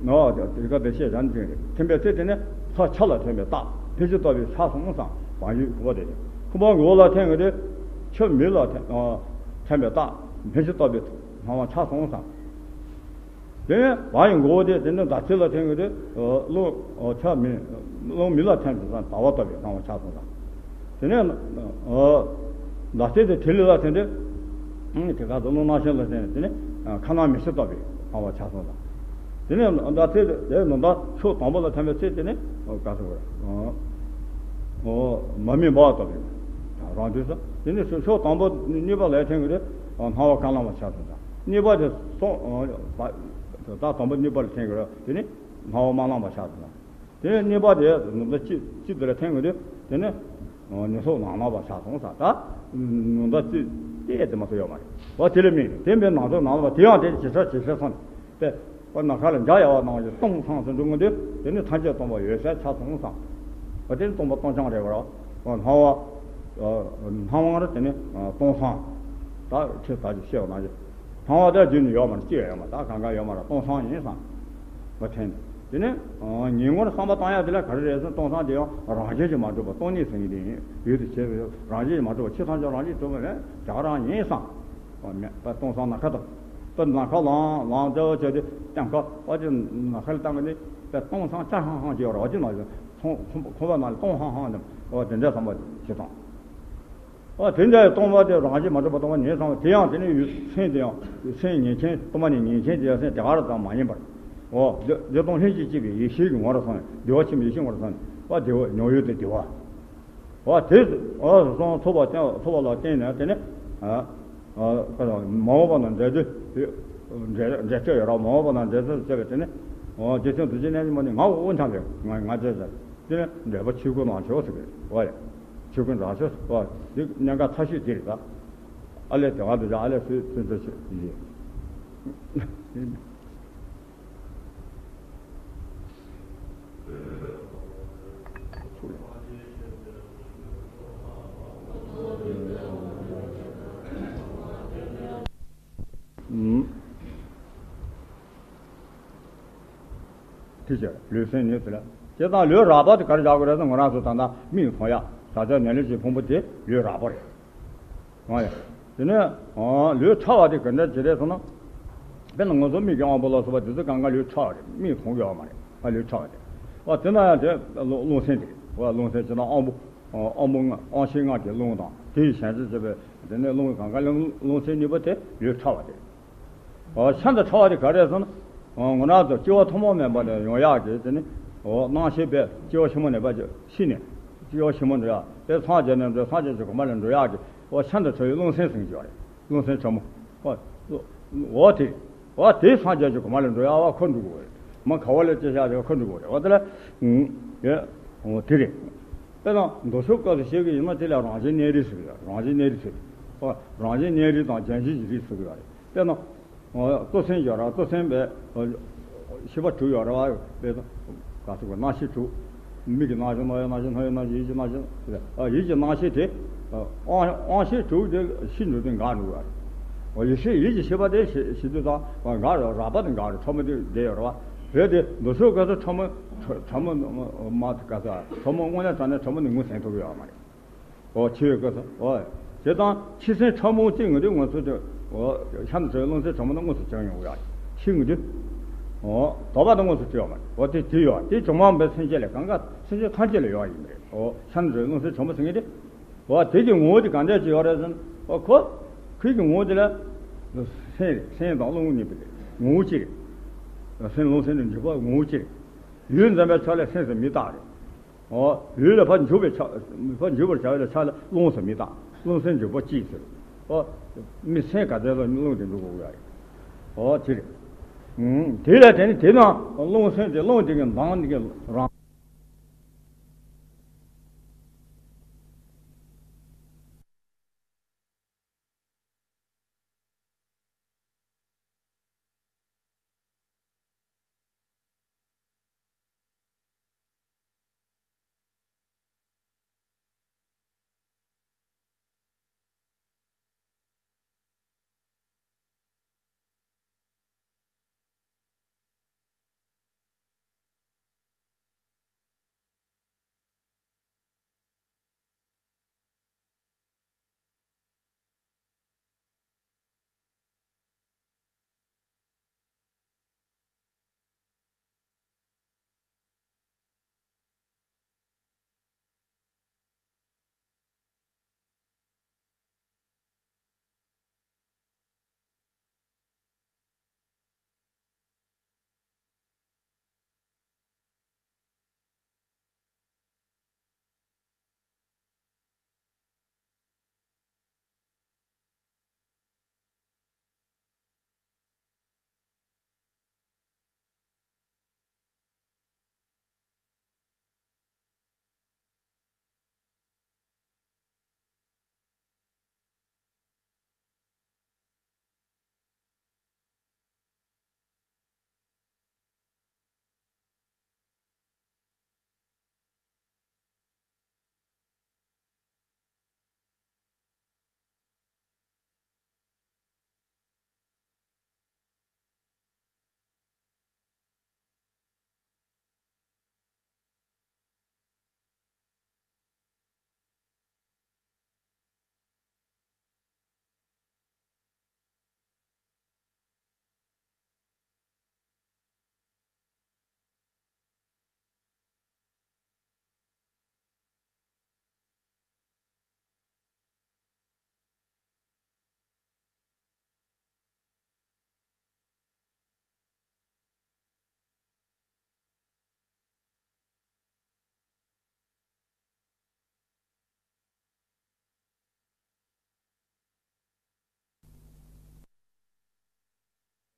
ནོ་དེ་ག་དེ་བཤད་བྱ་ནི་ཅན་རེད། འཐེན་པའི་ཚེ་དེ་ནི་ཕར་ཆུ་ལ་འཐེན་པའི་རྟགས་ཕལ་ཆེར་ལྟ་བུའི་ཆགས་སོང་བསམ། བག་ཡོད་ཁོག་པ་དེ་ཁོག་པ་མགོ་བོ་ལ་འཐེན་གི་དེ་ཆུ་མེ་ལ་འཐེན་འཐེན་པའི་རྟགས་ཕལ་ཆེར་ལྟ་བུའི་སྣང་བ་ཆགས་སོང་བསམ། དེ་ནས་བག་ཡོད་མགོ་བོ་དེ་དེ་ནས་ཟླ་ཚེས་ལ་འཐེན་གྱི་དེ་རླུང་ཆ་མེད་རླུང་མེ་ལ་འཐེན་དུས་ཙམ་ཟླ་བ་ལྟ་བུའི་སྣང་བ་ཆགས་སོང་ཙང་། དེ་ནས་ཟླ་ཚེས་དེ་ཐིག་ལེ་ལ་འཐེན་ཏེ་དེ་ག་ཚོད་རླུང་རྣམ་ཤེས་ལ་འཐེན་དེ་ནས་ཁ་ནང་མེ་ཤི་ལྟ་བུའི་སྣང་བ་ཆགས་སོང་ཙང་། དེ་ནས་ཟླ་ཚེས་དེ་ནང་ཟླ་ཕྱོགས་དང་པོ་ལ་འཐེན་པའི་ཚེ་དེ་ནས་ག་ཚོད་མ་མེ་འབར་བ་ལྟ་བུའི་རང་དུས་སུ། དེ་ནས་ཕྱོགས་དང་པོ་གཉིས་པ་ལ་འཐེན་གྱི་དེ་སྣང་བ་གང་ལ་མ་ཆགས་སོང་ཙང་། གཉིས་པ་དེ་སོང་། ད་དང་པོ་གཉིས་པ་ལ་འཐེན་གྱི་རེད། དེ་ནི་སྣང་བ་མ་ལངས་པ་ཆགས་སོང་། དེ་ནི་གཉིས་པ་དེ་ནུབ་ཟླ་གཅིག་གཅིག་དེ་ལ་འཐེན་གྱི་དེ་དེ་ནི་ཉི་ཚོགས་ནང་ལངས་པ་ཆགས་སོང་ཟེར། ད་ནུབ་ཟླ་གཅིག་དེ་དེ་མ་གཏོགས་ཡོད་མ་རེད། འོ་དེ་ལས་མིན་དེ་མིན་ནང་ཚོགས་ནང་ལངས་པ་དེ་ཡང་དེ་ཇེ་ཕྲ་ཇེ་ཕྲ་སོང་ནས་དེ་ཨོ་ནམ་མཁའ་ལ་འཇའ་ཡལ་བ་ནང་བཞིན་སྟོང་སང་སུ་འགྲོ་གི་དེ་དེ་ནི་ཐམས་ཅད་སྟོང་པ་འོད་གསལ་ཆགས་སོང་ཟེར། འོ་དེ་ནི་སྟོང་པ་སྟོང་རྐྱང་རེད་བ། འོ་སྣང་བ་སྣང་བ་རེད། དེ་ནི་སྟོང་སང་ད་ཁྱེད་ད་ཅིག་བཤད་པ་ནང་བཞིན། སྣང་བ་དེ་རྒྱུད་ནི་ཡོད་མ་རེད། ཅི་ཡང་ཡོད་མ་རེད། ད་གང་ག་ཡོད་མ་རེད། སྟོང་སང་ཡིན་བསམ། མ་འཐེན། དེ་ནས་ཉིད་ངོར་བསམ་པ་བཏང་ཡ་དེ་ལ་ག་རེ་རེད་ཟེར། སྟོང་སང་དེ་ཡང་རང་བཞིན་གྱིས་མ་གྲུབ་པ་སྟོང་ཉིད་ཟེར་མཁན་དེ་ཡིན། ཡུལ་དུ་བྱེད་པའི་རང་བཞིན་གྱིས་མ་གྲུབ་པ་ཕྱི་ཐམས་ཅད་རང་བཞིན་གྲུབ་པ་མེད་དེ་ག་རང་ཡིན་བསམ། མེད་པ་སྟོང་སང་ནམ་མཁའ་དང་། ད་ནམ་མཁའ་ལངས་ལངས་བདེ་བ་བྱས་ཏེ་སྟོང་ཁ་པ་ཅིག་ནམ་མཁའ་ལ་བཏང་གི་ནི་པའི་སྟོང་སང་ཅ་ཧང་ཧང་ཅིག་ཡོད་རེད་བ། ཅི་ན་ཁོང་ཁོང་པ་ནང་ལ་སྟོང་ཧང་ཧང་དང་འོ་དེ་འདྲ་བསམ་པ་ཞིག་བཏང་། ཨ་དེ་འདྲའི་སྟོང་པ་དེ་རང་བཞིན་མ་གྲུབ་པ་སྟོང་པ་ཉིད་ཙམ་པ་དེ་ཡང་དེ་ནི་ཡུལ་སེམས་དེ་ཡང་སེམས་ཉིད་མཁྱེན་སྟོང་པ་ཉིད་མཁྱེན་དེ་ཡང་སེམས་དེ་ག་ར་ཙམ་མ་ཡིན་པར། འོ་བདེ་བདེ་སྟོང་ལྷན་ཅིག་སྐྱེས་པའི་ཡེ་ཤེས་ཀྱི་ངོ་རུ་སོང་ནས་བདེ་བ་ཆེན་པོའི་ཡེ་ཤེས་ངོ་རུ་སོང་ནས་ཨ་བདེ་བ་མྱོང་ཡུལ་དེ་བདེ་བ། འོ་དེ་འོ་སོང་ཚོགས་པ་བསྟེན་ཚོགས་པ་ལ་བརྟེན་ནས་དེ་ནི་ཨ་ཨ་མ་འོངས་པ་ན་འབྲས་དུས་འབྲས་འབྲས་ཆོས་ཡོད་ར། མ་འོངས་པ་ན་འབྲས་ཆོས་བྱས་པའི་དེ་ནི་འོ་རྗེ་བཙུན་རྡོ་རྗེ་རྣལ་འབྱོར་མ་ནི་ང་འོ་འཆམ་པའི་ང་ང་བཅས་ཟེར། དེ་ནས་འབྲས་བུ་ཆོས་སྐུ་ནང་ཆོས་ཟེར་གི་རེད་བ། ཆོས་སྐུ་རང་ཆོས་ཟེར་བ་འདི་གནད་འགག་ཚ་ཤོས་འདི་རེད་ད། ཨ་ལས་དེ་བ་འདི་ཅག་ཨ་ལས་སུས་སུས་འདི་ཆོས་འདི་ཨུམ། དེ་ཕྱིར་ལུས་སེམས་ནི་ཟེར་ལ། དེ་དང་ལུས་རགས་པ་དེ་ག་རེ་བཞག་དགོས་རེད་ཟེར། ང་རང་ཚོ་ད་ལྟ་མིག་མཐོང་ཡ་ད་ཆ་ནས་ལུས་ཀྱི་ཕུང་པོ་དེ་ལུས་རགས་པ་རེད། ཨ་ཡ། དེ་ནས་ལུས་ཕྲ་བ་དེ་ག་འདྲ་ཅིག་རེད་ཟེར་ན། དཔེར་ན་ང་ཚོ་མིག་གི་དབང་པོ་ལ་སོགས་པ་དེ་ཚོ་གང་ག་ལུས་ཕྲ་བ་རེད། མིག་མཐོང་གི་ཡོད་མ་རེད། ཨ་ལུས་ཕྲ་བ་དེ། ཨ་དེ་ན་ཡང་དེ་རླུང་སེམས་དེ་རེད། ཨ་རླུང་སེམས་ཅིག་དང་དབང་པོ། དབང་པོ་ལྔ་དབང་ཤེས་ལྔ་གི་རླུང་དང་དེ་ཡི་གཞན་ཚིག་བྱེད་པའི་དེ་ནས་རླུང་གང་ག་ལུས་སེམས་གཉིས་པོ་དེ་ལུས་ཕྲ་བ་དེ་རེད། ཨོ་ཤིན་ཏུ་ཕྲ་བ་དེ་ག་རེ་རེད་ཟེར་ན། ཨོ་ང་རང་ཚོ་སྐྱེ་བ་ཐོག་མ་མེད་པ་ནས་ཡོང་ཡག་གི་དེ་ནི། ཨོ་སྣང་ཤས་པས་སྐྱེ་བ་ཕྱི་མ་ནས་པ་ཤི་ནས། སྐྱེ་བ་ཕྱི་མ་འགྲོ་ཡག་དེ་སངས་རྒྱས་ནས་འགྲོ། སངས་རྒྱས་ཀྱི་གོ་འཕང་ལ་འགྲོ་ཡག་གི། ཨོ་ཤིན་ཏུ་ཕྲ་བའི་རླུང་སེམས་ཟེར་གྱི་ཡོད་རེད། རླུང་སེམས་ཕྲ་མོ། ཨོ་ཨོ་དེ། ཨོ་དེ་སངས་རྒྱས་ཀྱི་གོ་འཕང་ལ་འགྲོ་ཡག་བ་ཁོ་འགྲོ་དགོས་རེད། མ་ཁ་བ་ལ་སྐྱེ་ཤག་དེ་ཁོ་འགྲོ་དགོས་རེད། ཨོ་དེ་ལ། ཨོ་དེ་རེད། དཔེར་ན་མདོ་ཕྱོགས་སྐབས་སུ་བཤད་ཀྱི་ཡིན་ན་དེ་ལ་རང་བཞིན་གནས་རིགས་ཟེར་གྱི་ཡོད། རང་བཞིན་གནས་རིགས་ཟེར་གྱི། ཨོ། རང་བཞིན་གནས་རིགས་དང་རྒྱུན་གཞི་གི་རིགས་ཟེར་གྱི་ཡོད་རེད། དཔེར་ན། ཨོ། གཙོ་ཆེན་ཡོད་ར། གཙོ་ཆེན་པའི། ཨོ། ཤེས་པ་དྲུག་ཡོད་ར་བ། དཔེར་ན། ག་ཚོད་གོ། རྣམ་ཤེས་དྲུག་མིག་གི་རྣམ་ཤེས། རྣ་བའི་རྣམ་ཤེས། སྣའི་རྣམ་ཤེས། ཡིད་ཀྱི་རྣམ་ཤེས། ཨ། ཡིད་ཀྱི་རྣམ་ཤེས་དེ། ཨ། དབང་དབང་ཤེས་དྲུག་དེ་ཤེས་འགྲོ་དུས་འགག་འགྲོ་གི་ཡོད་རེད། ཨོ། ཡིད་ཤེས། ཡིད་ཀྱི་ཤེས་པ་དེ་ཤེས་ཤེས་དུས་ཙང་འགག་རེད། རགས་པ་དེ་འགག་རེད། ཕྲ་མོ་དེ་བསྡད་ཡོད་ར་བ། རེད་དེ། མདོ་ཕྱོགས་སྐབས་སུ་ཕྲ་མོ། ཕྲ་མོ་མ་ག་ས། ཕྲ་མོ་དངོས་གནས་དྲང་གནས་ཕྲ་མོ་ནི་ངོས་ཟིན་ཐུབ་ཀྱི་ཡོད་མ་རེད། ཨོ། འཆི་བའི་སྐབས་སུ། ཨོ། དེ་དང་ཕྱི་སེམས་ཕྲ་མོ་གཅིག་ཡོང་དུས་ང་ཚོ་དེ། ཨོ། ཤ་ནི་བྲལ་བའི་རླུང་སེམས་ཕྲ་མོ་ནི་དངོས་སུ་བྱུང་ཡོང་གི་ཡོད་རེད། ཤི་ཡོང་དུས། ཨོ། དོགས་པ་དེ་དངོས་སུ་བྲལ་ཡོད་མ་རེད། ཨོ། དེ་དེ་ཡོད། དེ་བྱུང་བ་མིན་པའི་སེམས་ཅན་ལ། གང་ག་སེམས་ཅན་ཐམས་ཅད་ལ་ཡོད་ཡིན་པ་རེད། ཨོ། ཤ་ནི་བྲལ་བའི་རླུང་སེམས་ཕྲ་མོ་ཟེར་མཁན་དེ། ཨོ། དེ་གི་ངོ་བོ་དེ་ག་འདྲ་ཅིག་ཡོད་རེད་ཟེར་ན། ཨོ། ཁོ། ཁོའི་གི་ངོ་བོ་དེ་ལ། སེམས་རེད། སེམས་དང་རླུང་གཉིས་པོ་རེད། ངོ་བོ་གཅིག་རེད། སེམས་རླུང་སེམས་དེ་འཇུག་པ་ངོ་བོ་གཅིག་རེད། ཡུལ་འཛིན་པའི་ཕྱོགས་ལ་སེམས་སུ་མི་རྟག་རེད། ཨོ། ཡུལ་ལ་ཕར་འཇུག་པའི་ཕྱོགས། ཕར་འཇུག་པར་བྱ་བའི་ཕྱོགས་ལ་རླུང་སུ་མི་རྟག་རླུང་སེམས་འཇུག་པ་གཅིག་ཟེར། ཨོ། མི་སེམས་ག་ཚད་ལ་རླུང་དེ་འཇུག་དགོས་ཡ་རེད། ཨོ། དེ་རེད། ཨུམ། དེ་ལ་དེ་ནི་དེ་ན་རླུང་སེམས་དེ། རླུང་དེ་གི་མདངས་དེ་གི་རང་།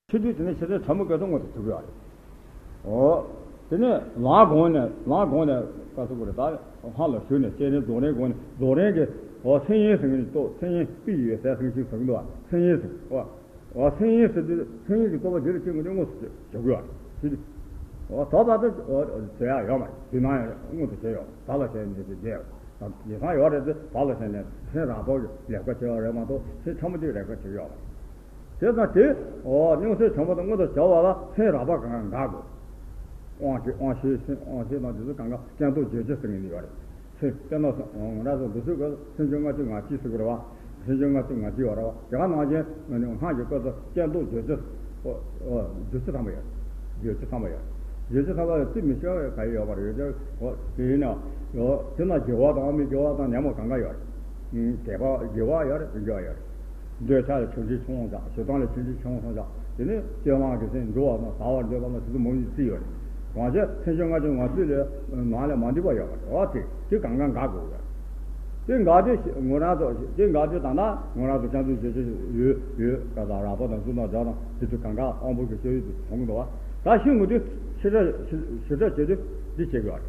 ཆེ་དུས་དེ་ནས་ཆེ་དུས་ཕྲ་མོ་སྐད་དུ་མངོན་དུ་གྱུར་ཡོད་རེད། ཨོ། དེ་ནས་ལམ་གོང་ནས། ལམ་གོང་ནས་ག་ཚོད་དགོས་རེད། ད་ལྷ་ལ་ཞུགས་ནས་སྤྱན་རས་རྫོགས་རིམ་གོང་ནས། རྫོགས་རིམ་གྱི། ཨོ། མཚན་ཉིད་ཟེར་མཁན་ནི་ཏོ། མཚན་ཉིད་པི་ཡི་ཟེར་མཁན་ཞིག་ཟེར་གྱི་འདུག་མཚན་ཉིད་ཟེར། ཨོ། ཨོ། མཚན་ཉིད་ཟེར་དུས་མཚན་ཉིད་ཀྱི་རྟོགས་པ་རྒྱུད་ལ་སྐྱེ་དགོས་དུས་དངོས་སུ་བྱེད་དགོས་པ་རེད། ཨོ། དོགས་པ་དེ། ཨོ། བྲལ་ཡ་ཡོད་མ་རེད། དེ་ན་ཡང་མངོན་དུ་བྱས་ཡོད། བདག་ལ་ཞེན་ནས་དེ་བརྗེད་ཡོད། ཡོད་ས་ཡོད་རེད་དེ། བདག་ལ་ཞེན་ནས་སེམས་རགས་པ་ལེགས་པ་བྱས་པ་རེད་མ་གཏོགས་སེམས་ཕྲ་མོ་དེ་ལེགས་པ་བྱས་ཡོད་མ་རེད། བྱས་ཙང་དེ། ཨོ། མངོན་སུམ་བྱུང་བ་དང་མངོན་དུ་བྱ་བ་ལ་སེམས་རགས་པ་གང་ག་འགག་དགོས། དབང་ཤེས། དབང་ཤེས་སེམས། དབང་ཤེས་དང་དེ་ཚོ་གང་ག་སྐྱེ་མདོག་བརྗོད་བྱ་ཟེར་མཁན་ཡོད་རེད། སེམས་དཔེར་ན་ང་རང་ཚོ་འདི་ཚོའི་སྐབས་སེམས་བྱུང་ལྔ་བཅུ་ང་གཅིག་ཟེར་གྱི་རེད་བ། སེམས་བྱུང་ལྔ་བཅུ་ང་གཅིག་ཡོད་རེད་བ། དེ་ག་ནང་བཞིན་སྔགས་ཀྱི་སྐབས་སུ་སྐྱེ་མདོག་བརྗོད་བྱ། ཨོ། ཨོ། བརྗོད་བྱ་ཚང་མ་ཡོད། བརྗོད་བྱ་ཚང་མ་ཡོད། བརྗོད་བྱ་ཚང་མ་ཡོད། རྩིས་མི་ཤོར་བའི་ག་ཡོད་པ་རེད། ཡོད་ཀྱང་། ཨོ། དེ་ཡིན་ན་ཡང་། ཨོ། དེ་ན་དགེ་བ་དང་མི་དགེ་བ་དང་ཉོན་མོངས་གང་ག་ཡོད་རེད། དགེ་བ། དགེ་བ་ཡོད་རེད། མི་དགེ་བ་ཡོད་རེད། འདོད་ཆགས་ལ་ཆོག་མཆན་ཆུང་ངུ་བཞག་ཞེ་སྡང་ལ་ཆོག་མཆན་ཆུང་ངུ་བཞག་དེ་ནས་སྤྱོད་ལམ་གྱི་སེམས་འགྲོ་བ་དང་དག་པར་འདོད་པ་ལ་དེ་ཚོ་མང་ཉུང་རྩིས་ཡོད་རེད། གང་བྱས་སེམས་བྱུང་ལྔ་བཅུ་ང་གཅིག་ལས་ནང་ལས་མ་འདུས་པ་ཡོད་པ་རེད། ཨོ། དེ་དེ་གང་ག་འགག་དགོས་ཡོད། དེ་འགག་དུས་ངོ་རང་ཚོ། དེ་འགག་དུས་ད་ལྟ་ངོ་རང་ཚོ་སྐྱེ་མདོག་བརྗོད་བྱ་ཡོད་ཡོད་ག་དང་རགས་པ་དང་གཟུགས་དང་སྒྲ་དང་དེ་ཚོ་གང་ག་དབང་པོ་གི་སྤྱོད་ཡུལ་དུ་མཐོང་གི་འདུག་བ། ད་ཤི་དགོས་དུས་ཕྱི་དགྲ། ཕྱི་དགྲ་བྱེད་དུས་འདི་བྱེད་དགོས་པ་རེད།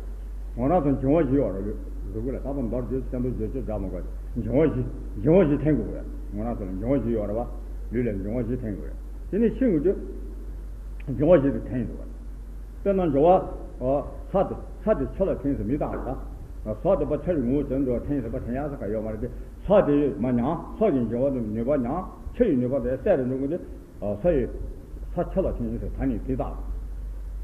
ངོ་རང་ཚོ་འབྱུང་བ་བཞི་ཡོད་རེད། གཟུགས་པོ་ལ་རྟག་པར་འདོར་བརྗོད་སྐྱབས་འགྲོ་བརྗོད་བྱེད་སྒྲ་མ་འགོག་འབྱུང་བ་བཞི། འབྱུང་བ་བཞི་འཐེན་དགོས་པས། ང་རང་ཚོ་ལ་འབྱུང་བ་བཞི་ཡོད་རེད་བ། ལུས་ལ་འབྱུང་བ་བཞི་འཐེན་དགོས་པས། དེ་ནས་ཤི་འོང་དུས་འབྱུང་བ་བཞི་དེ་འཐེན་འདུག་བ། དཔེར་ན་འབྱུང་བ། ས་དེ་ས་དེ་ཆུ་ལ་འཐེན་ཟེར་མི་དང་ད། ས་དེ་པ་ཆུ་ཡི་ངོ་བོ་ཟེར་འགྲོ་འཐེན་ཟེར་པ་འཐེན་ཡག་ས་ག་ཡོད་མ་རེད་དེ། ས་དེ་མ་མྱང་ས་ཀྱི་འབྱུང་བ་དེ་ནུས་པ་མྱང་ཆུ་ཡི་ནུས་པ་དེ་གསལ་རུ་འགྲོ་གི་དེ། ས་ཡི་ས་ཆུ་ལ་འཐེན་ཟེར་ད་ནི་དེ་དག་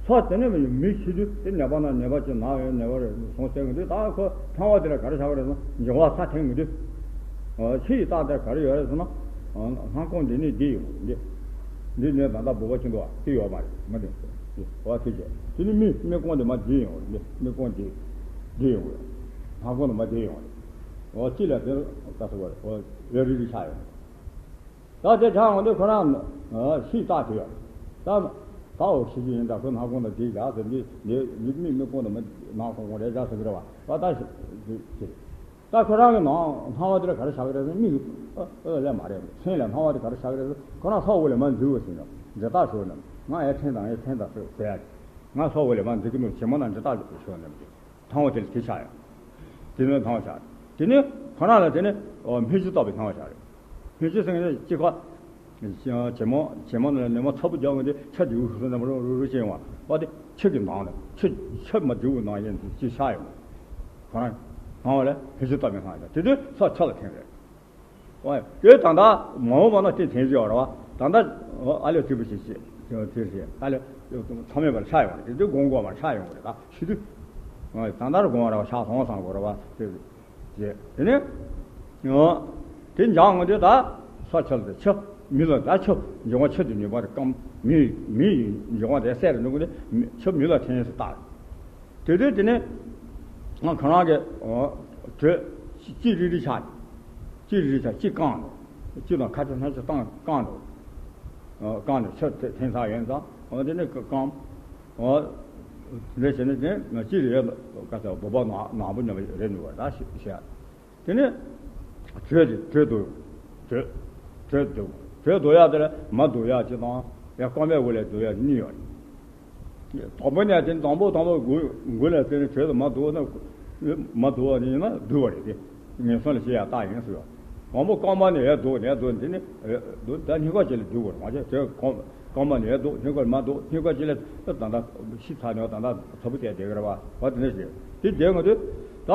ས་དེ་ནས་མི་ཤི་དུས་དེ་ནད་པ་ན་ནད་པ་ཅིག་ན་ཡོད་ནད་པ་རེད་སོང་ཟེར་གི་དུས་ད་ཁོ་ཚང་བ་དེ་ལ་ག་རེ་བྱ་གི་རེད་ཟེར་ན་འབྱུང་བ་ས་འཐེན་གི་དུས། ཆུ་ཡི་རྟགས་དེ་ག་རེ་ཡོད་རེད་ཟེར་ན། སྣང་ཁུང་འདི་ནི་འདི་ཡིན་འདི། འདི་ནི་ད་ལྟ་བུ་བ་ཆེན་པོ་དེ་ཡོད་མ་རེད་མ་དེ། བ་ཐུག་ཅེས་དེ་ནི་མི་མི་ཀོང་དེ་མ་འདི་ཡོང་རེད་འདི་མི་ཀོང་འདི། འདི་ཡོང་རེད། སྣང་ཁུང་དེ་མ་འདི་ཡོང་རེད། འོ་ཅི་ལ་དེ་ལ་ད་སོ་བ་རེད་འོ་རེ་རེ་རེ་ཆགས་ཡོང་རེད། ད་དེ་ཆ་འོང་དུས་ཁོ་རང་ཤི་རྟགས་དེ་ཡོད། ད་ད་འོ་ཤི་རྒྱུ་ཡིན་ད་ཁོ་སྣང་ཁུང་ལ་དེ་བཞག་ཟེར་འདི་འདི་མི་མི་མི་ཀོང་དུ་མི་སྣང་ཁུང་ཁོང་རེ་བཞག་ཟེར་གི་རེད་བ། ད་ད་ཤི་དེ་ད་ཁོ་རང་གི་ནང་སྣང་བ་དེ་ལ་ག་རེ་བྱ་གི་རེད་ཟེར་མིག་ཨ་ཨ་ལས་མ་རེད་སེམས་ལ་སྣང་བ་དེ་ག་རེ་བྱ་གི་རེད་ཟེར་ཁོ་རང་ས་འོག་ལས་མར་འཛུལ་བ་ཟེར་ན་འདི་ལྟར་ཞོག་ན་ང་ཨེ་འཐེན་དང་ཨེ་འཐེན་དང་ཟེར་ཟེར་ཡ་ང་ས་འོག་ལས་མར་འཛུལ་གི་འདུག་ཇེ་མོ་ན་འདི་ལྟར་ཞོག་ན། སྣང་བ་དེ་ལ་དེ་ཆགས་ཡོད། དེ་ནས་སྣང་བ་ཆགས། དེ་ནས་ཁོ་རང་ལ་དེ་ནས་སྨིག་རྒྱུ་ལྟ་བུའི་སྣང་བ་ཆགས་རེད། སྨིག་རྒྱུ་ཟེར་མཁན་ཅི་ཁ། ཇེ་མང་ཇེ་མང་ནས་ནུ་མ་ཚ་པོ་རྒྱག་མཁན་དེ་ཆུ་རྒྱུག་ཟེར་ནམ་རུ་རུ་རུ་ཅན་བ་བ་དེ་ཆུ་གི་ནང་ལ་ཆུ་ཆུ་མ་རྒྱུག་པའི་ནང་བཞིན་དུ་ཅི་ཆགས་ཡོད། ཁོ་རང་སྣང་བ་ལ་སྨིག་རྒྱུ་ལྟ་བུའི་སྣང་བ་ཆགས་དེ་དུས་ས་ཆུ་ལ་ཐིམ་རེད། ཨོ་ཡ། དེ་ད་ལྟ་མ་འོངས་པ་ན་དེ་དེ་བཞིན་ཡོད་རེད་བ། ད་ལྟ་ཨ་ལས་དུས་པ་ཞིག་ཞིག་དེ་བཞིན་ཨ་ལས་ཚང་མས་པར་ཆགས་ཡོང་རེད། དེ་དུས་དགོངས་དགོངས་པར་ཆགས་ཡོང་གི་རེད། ད་ཤི་དུས་ད་ལྟར་དགོངས་རེད་བ། ཆགས་སོང་བསམ་དགོས་རེད་བ། དེ་རྗེས་དེ་ནས་དེ་འཇགས་ངོ་དེ་ད་ས་ཆུ་ལ་དེ་ཆུ་མི་ལ་ད་ཆུ་འབྱུང་བ་ཆུ་དེ་ནུས་པ་དེ་སྐམ་མི་མི་ཡི་འབྱུང་བ་དེ་གསལ་རུ་འགྲོ་གི་དེ་ཆུ་མི་ལ་འཐེན་སུ་བཏགས། དེ་དུས་དེ་ནས་ང་ཁོ་རང་གི་དྲོད་ཅི་རིག་རིག་ཆགས། ཅི་རིག་རིག་ཆགས་ཅི་བཀང་འགྲོ། ཅི་དང་ཁ་ཆུ་སྣ་ཆུ་བཏང་བཀང་འགྲོ། བཀང་འགྲོ་ཆུ་དེ་འཐེན་ས་ཡོད་ཙང་འོ་དེ་ནས་བཀང་། འོ་དེ་བྱས་ནས་དེ་ཅི་རེད་ཀ་ཚ་བོད་པ་ནག་ནག་པོ་ཉམས་རེད་ནུས་པ་ར་ཞེས་བཤད། དེ་ནས་དྲོད་དེ་དྲོད་དུ་དྲོད་དྲོད་དུ་དྲོད་དུ་ཡག་དེ་ལ་མ་དུ་ཡག་ཅི་དང་ཡང་སྐམ་པའི་འོག་ལས་དུ་ཡག་གཉིས་ཡོད། དང་པོ་ནས་དེ་དང་པོ་དང་པོ་དགུ་དགུ་ལ་བརྟེན་ནས་དྲོད་དུ་མ་དུ་ན་མ་དུ་བ་ཡིན་ན་དུ་བ་རེད་དེ་ངན་སོང་ལ་སྐྱེ་ཡག་རྟགས་ཡིན་ཟེར་བ། དང་པོ་སྐམ་པ་ནས་ཡར་དུ་ནས་དུ་དེ་ནི་དུ་ད་སྙིང་ག་ཅིག་ལ་དུ་བ་རེད་མ་བྱས་དྲོད་གོམས། རྐང་པ་ནས་ལྡོག་སྙིང་ཁར་མ་ལྡོག་སྙིང་ཁར་ཅི་ལས་ད་ལྟ་ཤི་ཚར་ནས་ད་ལྟ་ཚ་པོ་བལྟས་བསྡད་ཀྱི་རེད་བ། བ་དེ་འདྲ་ཞིག་དེ་བསྡད་ཡོང་དུས་ད་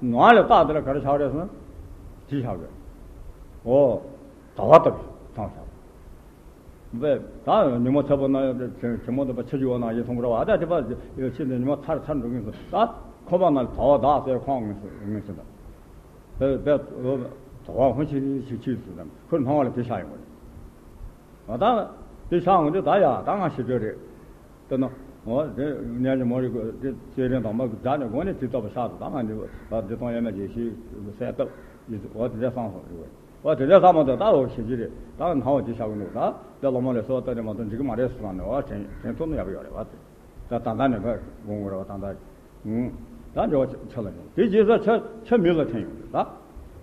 ནང་ལ་རྟགས་དེ་ལ་ག་རེ་ཆགས་རེད་ཟེར་ན། དེ་ཆགས་རེད། ཨོ། ཟླ་བ་ལྟ་བུ་མཐོང་ཆགས། བས་ད་ཉི་མ་ཚ་པོ་ན་ཇེ་མོ་དུ་བ་ཆུ་རྒྱུ་བ་ན་ཡེ་མཐོང་གི་རེད་བ། ད་དེ་བ་ཆུ་ནས་ཉི་མ་ཚར་ཚར་འགྲོ་གིན་སོང་ད་ཁོ་པ་ན་ཟླ་བ་ཟླ་ཟེར་ཁོང་ངོས་སུ་ངོས་སུ་ད། བས་བས་ཟླ་བ་ཧོན་ཆི་ཆི་ཆི་སུ་དང་ཁོ་སྣང་བ་ལ་དེ་ཆགས་ཡོང་གི་རེད། ང་ད་དེ་ཤ་འོང་དུས་ད་ཡ་ད་ང་ཤི་འགྲོ་རེད། དེ་ན་འོ་དེ་ཉལ་གྱི་མོ་རེད་དེ་ཚེ་རིང་དང་མ་གི་ད་ནས་དགོང་ནས་དེ་ལྟ་བུ་ཤ་དུ་ད་ང་འདི་བ་འདི་དང་ཡ་མ་བྱེད་ཤི་གསལ་བཏབ་འོ་དེ་འདྲ་བསམ་སོང་རེད། འོ་དེ་འདྲ་བསམ་མ་ཐུབ་ད་འོ་ཤི་གི་རེད། ད་སྣང་བ་དེ་ཤ་གི་འདུག་ད་དེ་སློབ་མ་ལས་གསོལ་བ་བཏབ་ནས་མ་ཐུབ་འགྲིག་གི་མ་རེད་ཟེར་ནས་འོ་དྲན་དྲན་ཐུབ་ན་ཡག་པོ་ཡོད་རེད་བ། དེ་ད་ད་ལྟ་ནས་ཕར་དགོངས་དགོས་རེད་བ། ད་ལྟ་ད་འབྱོར་བ་ཆ་ལ་ཉོན་དེ་རྗེས་ས་ཆ་ཆ་མི་ལ་འཐེན་ཡོང་རེད། ད་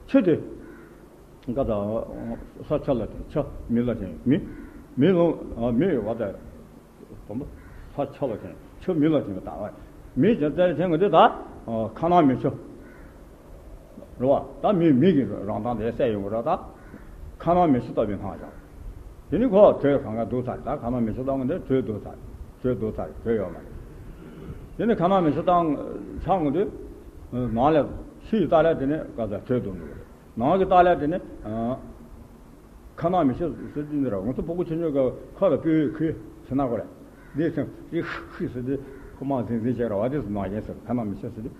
ཆུ་དེ། ཀ་ད་ས་ཆ་ལ་དེ་ཆ་མི་ལ་དེ་མི་མི་ལོང་མི་ཡོད་བ། དེ་དང་པོ་ས་ཆ་ལ་དེ་ཆ་མི་ལ་དེ་ད་བ་མི་དེ་ལྟར་དེ་ངོ་དེ་ད་ཁ་ནང་མི་ཆུ་རེད་བ། ད་མི་མི་གི་རང་མདངས་དེ་གསལ་ཡོང་གི་རེད། ད་ཁ་ནང་མི་ཆུ་ལྟ་བུའི་སྣང་བ་ཤར། དེ་ནི་ཁོ་དྲོད་གང་ག་འདུག་ཚར། ད་ཁ་ནང་མི་ཆུ་བཏང་གི་འདི་དྲོད་འདུག་ཚར། དྲོད་འདུག་ཚར། དྲོད་ཡོད་མ་རེད། དེ་ནི་ཁ་ནང་མི་ཆུ་བཏང་ཆགས་ངོ་དུས་ནང་ལ་ཤི་ཡི་ལྟ་ལ་དེ་ནི་ག་ཚ་དྲོད་འདུག་འདུག་རེད། ནང་གི་ལྟ་ལ་དེ་ནི་ཁ་ནང་མི་ཆུ་ཟེར་དུས་འདི་ར་ང་ཚོ་ཕྲུ་གུ་ཆུང་ཆུང་གི་ཁ་ལ་སྤོས་ཁུའི་ཟེར་ན་གོ་རེད། འདི་ཚེ་ཤི་ཤི་ཟེར་དུས་ཁོ་མ་ཟིང་ཟིང་བྱས་ར་བ་དེ་ནང་བཞིན་ཟེར། ཁ་ནང་མི་ཆུ་ཟེར་དུས།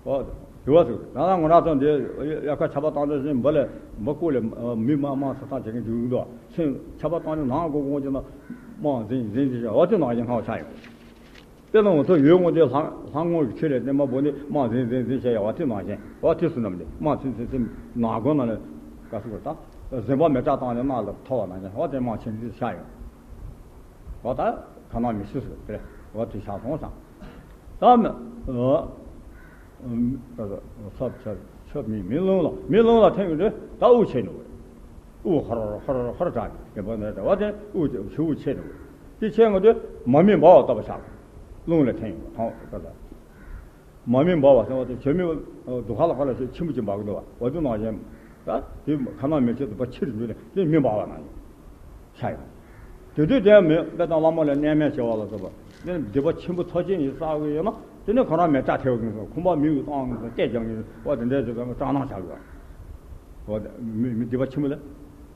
ཨོ། དུ་བ་ཟེར། ད་ང་རང་ཚོ་འདི་ཡ་ཁ་ཆར་པ་བཏང་དུས་ཟིན་འབུ་ལས་འབུ་ཀོ་ལས་མི་མ་མ་ས་ཐག་བྱེད་མཁན་འདུག་འདུག་ཆེན་ཆར་པ་བཏང་དུས་ནང་གོ་གོ་ཅི་ན་མ་ཟིན་ཟིན་ཅི་བྱ་བ་དེ་ནང་བཞིན་སྣང་བ་ཆགས་ཡོང་། དེ་ལ་ང་ཚོ་ཡོད་ངོ་དེ་ལྷ་ལྷ་ངོ་གི་ཆུ་ལས་དེ་མ་བོ་ནི་མ་ཟིན་ཟིན་ཟིན་བྱས་ཡ་བ་དེ་ནང་བཞིན་བ་དེ་སུ་ནམ་དེ་མ་ཚིམ་ཚིམ་ཚིམ་ནང་སྒོ་ན་ལ་ག་སུ་གོ་ད་ཟིན་པ་མེ་སྲེག་བཏང་ནས་ནང་ལ་ཐོ་བ་ནང་བཞིན་བ་དེ་མ་ཆེན་ཟིན་ཆགས་ཡོང་། བ་ད་ཁ་ནང་མི་ཤི་སུ་དེ་བ་དེ་ཆགས་སོང་ཙང་། ད་མི་ཨ་ཨ་ས་ཆ་ཆ་མི་མི་རླུང་ལ་མི་རླུང་ལ་ཐིམ་ཡོང་དུས་ད་དབུགས་ཆད་ནུག་རེད། དབུགས་ཧར་ཧར་ཧར་གྲགས་ཡོད་པ་ནས་བ་དེ་དབུགས་ཆད་དབུགས་ཆད་ནུག་རེད། དེ་ཆད་ཡོང་དུས་མ་རྨོས་འབར་བ་ལྟ་བུ་ཆགས། རླུང་ལ་ཐིམ་ཡོང་དུས་ད་ད་ མ་མི་འབར་བ་ཟེར་བ་དེ་བྱེ་མའི་སྡུག་ཁ་ལ་ཁ་ལ་ཞིག་ཆེན་པོ་ཅིག་འབར་གི་འདུག་བ། འོ་དེ་ནང་བཞིན་ད་དེ་ཁ་ནང་མེ་ལྕེ་དུ་བ་ཕྱིར་འགྱུར་ནས་དེ་མི་འབར་བ་ནང་བཞིན་ཆགས་ཡོང་། དེ་དུས་དེ་མི་དཔེ་དང་བླ་མ་ལ་གནས་མལ་བྱེད་པ་ལ་སོགས་པ་དེ་ནི་སྡིག་པ་ཆེན་པོ་ཚབས་ཆེན་ཞིག་བསགས་ཀྱི་ཡོད་ན་དེ་ནི་ཁོ་རང་མེ་སྲེག་ཐེབས་ཀྱི་སོང་། ཁང་པ་མེ་ཡིས་བཏང་གི་སོང་། སྐད་རྒྱག་གི་སོང་། འོ་དེ་འདྲའི་ཞིག་སྐྲག་སྣང་ཆགས་ཀྱི་ཡོད། འོ་དེ་མི་མི་སྡིག་པ་ཆེན་པོ་ལ་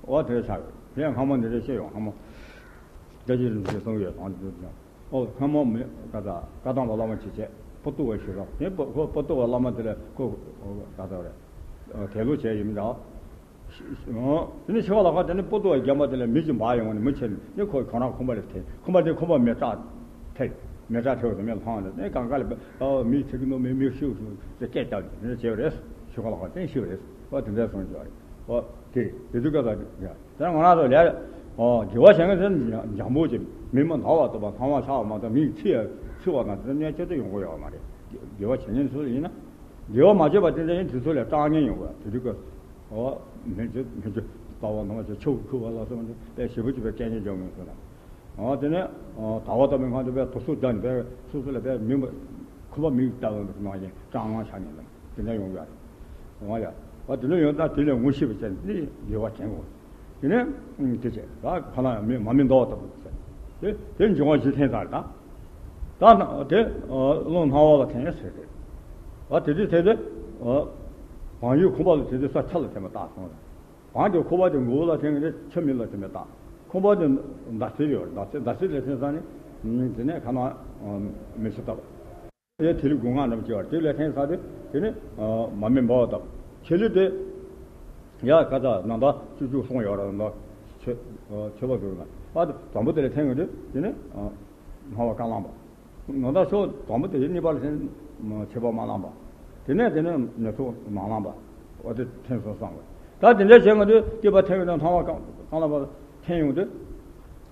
འོ་དེ་འདྲ་ཆགས་ཀྱི་ཡོད། དེ་སྔ་མོ་འདི་འདྲ་བཤད་ཡོང་། སྔ་མོ་རྒྱལ་གྱི་རིན་ཆེན་གསུང་ཡོད་དང་དེ་འདྲ། ཨོ་སྔ་མོ་མི་ཀ་ད་བཀའ་གདམས་པ་བླ་མ་ཆེ་བྱས་པོ་ཏོ་བ་ཞུ་རོགས། དེ་པོ་ཁོ་པོ་ཏོ་བ་བླ་མ་དེ་ལ་ཁོ་ཀ་ད་རེད། དད་ལོ་བྱས་ཡིན་འདྲ། ཨོ་དེ་ནི་ཤི་བ་ལ་ཁ་དེ་ནི་པོ་ཏོ་བ་རྒན་པ་དེ་ལ་མི་ཅིག་འབར་ཡོང་བ་ནི་མི་ཆེ་ནི་ཁོ་ཁོ་རང་ཁང་པ་ལ་ཐེ། ཁང་པ་དེ་ཁང་པ་མེ་སྲེག་ཐེ། མེ་སྲེག་ཐེ་བ་དེ་མེ་ལྷང་ནས་ནི་གང་ག་ལ་ཨོ་མི་ཚིག་གི་ནོ་མི་མི་ཤི་བ་ཟེར་སྐད་བཏང་ནས་བྱས་པ་རེད། ཤི་བ་ལ་ཁ་དེ་ཤི་བ་རེད། ཨོ་དེ་འདྲ་སོང་བྱས་པ་རེད། ཨོ་དེ་དེ་དུས་ཀ་ད་རེད། དེ་ང་རང་ཚོ་ལས། ཨོ། དགེ་བ་བྱེད་མཁན་དེ་འཇམ་པོ་ཅིག་མི་མ་ན་བ་ལྟ་བུ་སྣང་བ་ཤར་བ་མ་གཏོགས་མིག་ཚིག་ཚིག་པ་དང་དེ་གནས་ཆེད་དུ་ཡོང་གི་ཡོད་མ་རེད། དགེ་བ་བྱེད་མཁན་ཚོ་ཡིན་ན། དགེ་བ་མ་བྱས་པ་དེ་འདྲ་ཡིན་དུས་ཚོད་ལ་སྐྲག་ཉེན་ཡོང་གི་ཡོད། དེ་དུས་ཀ་ཨོ། མི་ཚེ་མི་ཚེ་ལྟ་བ་སྣང་བ་ཆུ་ཁུ་བ་ལ་སོགས་པ་དཔེ་ཞེ་པོ་ཅིག་པའི་སྐད་ཉན་འཇོག་མཁན་ཚོ་ན། ཨོ་དེ་ནས་ཨོ་ད་བ་ལྟ་བུའི་ངང་དུ་དཔེ་དུག་སོ་བརྒྱབ་ནས་དཔེ་སོ་སོ་ལ་དཔེ་མི་ཁུ་བ་མིག་ལྟ་བུ་ནང་བཞིན་སྐྲག་སྣང་ཤར་ཉེན་ལ། དེ་འདྲ་ཡོང་ཡ་རེད། འོ་ཡ། འོ་དེ་འདྲ་ཡོང་ཙང་དེ་ལས་ངོ་ཤེས་པ་བྱས་ནས་དེ་དགེ་བ་དྲན་དགོས། དེ་ནས་དེ་བྱས་ད་ཁ་ལ་ཡང་མི་མ་མི་འདོགས་ལྟ་བུ་བྱས། དེ་དེ་འབྱུང་བ་བཞི་ཐེངས་ཙམ་རེད་ད། ད་དེ་རླུང་སྣང་བ་ལ་ཐེངས་ཟེར་རེད། འོ་དེ་དུས་དེ་དེ་བང་ཡུག་ཁང་པ་ལ་དེ་དུས་ས་ཆ་ལ་ཐེངས་མ་བཏགས་སོང་རེད། བང་གི་ཁང་པ་དེ་མགོ་བོ་ལ་ཐེངས་རེད། ཆུ་མིག་ལ་ཐེངས་མ་བཏགས། ཁང་པ་དེ་མདའ་རྩེ་ཡོད་རེད། མདའ་རྩེ་མདའ་རྩེ་ལ་ཐེངས་ཙང་ནི་དེ་ནས་ཁ་ནང་མེ་ཆུ་བཏབ། དེ་དེ་ལས་སྒོ་ང་འགྲམ་བྱས་པ་དེ་ལས་ཐེངས་ས་དེ་དེ་ནི་མ་མི་འབར་བ་དང་ཆེ་ལུས་དེ་ཡ་ག་ཚ་ནང་ད་བཅུ་བཅུ་སོང་ཡོད་ར། ནང་ད་ཆེ་ཆེ་བ་ཟུར་ན་ཨ་དུ་དང་པོ་དེ་ལས་ཐེངས་དེ་དེ་ནི་སྣང་བ་རྐང་ལམ་པ་ནང་ད་ཤོག་དང་པོ་དེ་གཉིས་པ་ལ་ཐེངས་ཆེ་བ་མ་ལམ་པ་དེ་ནས་དེ་ནི་ནེ་ཚོ་མ་ལམ་པ་འོ་དེ་ཐེངས་སོང་བསམ་གི། ད་དེ་འདྲ་བྱས་ང་དུ་སྐྱེས་པ་ཐེངས་དེ་སྣང་བ་རྐང་ལམ་པ། ཐེངས་ཡོང་དུས།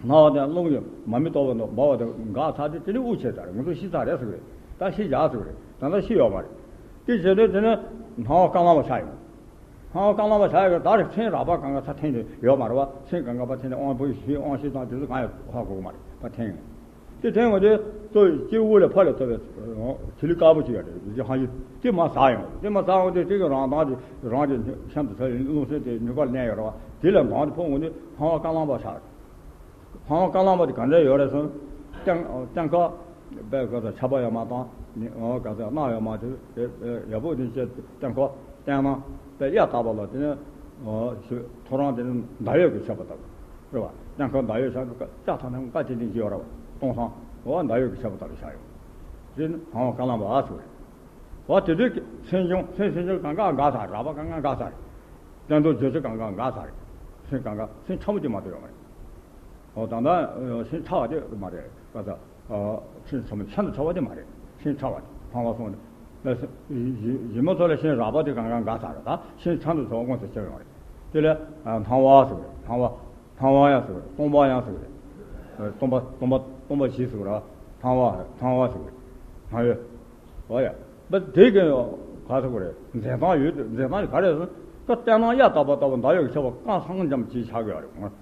སྣང་བ་དང་རླུང་གིས་མ་མི་རྟོགས་པ་དང་འབར་བ་དང་འགག་ཚར་དུས་དེ་ནི་དབུགས་ཆད་ཚར་རེད། ང་ཚོ་ཤི་ཚར་རེད་ཟེར་གི་རེད། ད་ཤི་བཞག་ཟེར་གི་རེད། ད་ལྟ་ཤི་ཡོད་མ་རེད། དེ་བྱས་དུས་དེ་ནི་སྣང་བ་རྐང་ལམ་པ་ཆགས་ཡོང་། སྣང་བ་རྐང་ལམ་པ་ཆགས་ཡོད་གི། ད་རེས་མཚན་རགས་པ་གང་ག་ཚ་ཐེངས་དེ་ཡོད་མ་རེད་བ། མཚན་གང་ག་པ་ཐེངས་དེ་དབང་པོ་ཤི་དབང་ཤི་དང་དེ་ཚོ་གང་ཡང་ཧ་གོ་གི་མ་རེད་པ། ཐེངས་དེ་ཐེངས་ང་དེ་ལྟོས་སྐྱེ་བོ་ལས་ཕ་ལས་ཐོབ་པའི་ཐིག་ལེ་དཀར་པོ་ཅིག་ཡོད་རེད། དེ་ཧ་ཡི་དེ་མ་ཟ་ཡོང་། དེ་མ་ཟ་ཡོང་དུས་དེ་གི་རང་མདངས་དེ་རང་གི་ཤམ་དུ་ཚ་ཡི་རླུང་སེམས་དེ་ཉུ་གར་གནས་ཡོད་རེད་བ། དེ་ལས་མདངས་དེ་ཕོག་འོང་དུས་སྣང་བ་རྐང་ལམ་པ་ཆགས། སྣང་བ་རྐང་ལམ་པ་དེ་ག་འདྲ་ཡོད་རེད་ཟེར་ན། སྟེང་སྟེང་ཁ་དཔེ་ག་ཚོད་ཆར་པ་ཡོད་མ་དང་ནི་ཨོ་ག་ཚོད་གནག་ཡོད་མ་དེ་ཡག་པོ་དེ་བྱས། སྟེང་ཁ་སྟེང་ན་དཔེ་གཡའ་དག་པ་ལ་དེ་ནས་ཨོ་ཞུ་ཐོ་རངས་དེ་ནས་ཟླ་འོད་ཀྱི་ཤར་བ་ལྟ་བུ་རེད་བ། སྟེང་ཁ་ཟླ་འོད་ཤར་ཀ་ཐ་ན་ཀ་དེ་དེ་ཅི་ཡོད་རེད་བ། སྟོང་སང་ཨོ་ཟླ་འོད་ཀྱི་ཤར་བ་ལྟ་བུ་ཤར་ཡོང་། དེ་ནི་སྣང་བ་རྐང་ལམ་པ་ཨ་ཟེར་བ་རེད། འོ་དེ་དུས་མཚན་བྱུང་མཚན་མཚན་བྱུང་གང་ག་འགག་ཚར། རགས་པ་གང་ག་འགག་ཚར། སྟན་ཐོག་བརྗོད་ཚིག་གང་ག་འགག་ཚར། མཚན་གང་ག་མཚན་ཕྲ་མོ་དེ་མ་གཏོགས་ཡོད་མ་རེད། འོ་ད་ལྟ་མཚན་ཕྲ་བ་དེ་མ་རེད། ཀ་ད་མཚན་ཕྲ་མོ་ཤིན་ཏུ་ཕྲ་བ་དེ་མ་རེད། མཚན་ཕྲ་བ་དེ་ཕྲ་བ་སོང་ནས་ཡི་མོ་ཚོ་ལ་མཚན་རགས་པ་དེ་གང་ག་འགག་ཚར་རེད། ད་མཚན་ཕྲ་མོ་ཚོ་དངོས་སུ་ཤར་ཡོང་རེད། དེ་ལས་སྣང་བ་ཟེར་བ་རེད། སྣང་བ། སྣང་བ་ཡང་ཟེར་བ་རེད། སྟོང་པ་ཡང་ཟེར་བ་རེད། སྟོང་པ་སྟོང་པ་སྟོང་པ་བཞི་ཟེར་བ་རེད། སྣང་བ་སྣང་བ་ཟེར་བ་རེད། སྣང་ཡུལ། འོ་ཡ། པ་དེ་གི་ག་ཟེར་བ་རེད། འཛིན་སྟངས་ཡོད་དེ་འཛིན་སྟངས་ག་རེ་ཟེར་ན། ད་ལྟ་ན་གཡའ་དག་པ་ལྟ་བུ་ཟླ་འོད་ཀྱི་ཤར་བ་རྐང་སང་འཇམ་ཅིག་ཆགས་ཀྱི་ཡོད་རེད།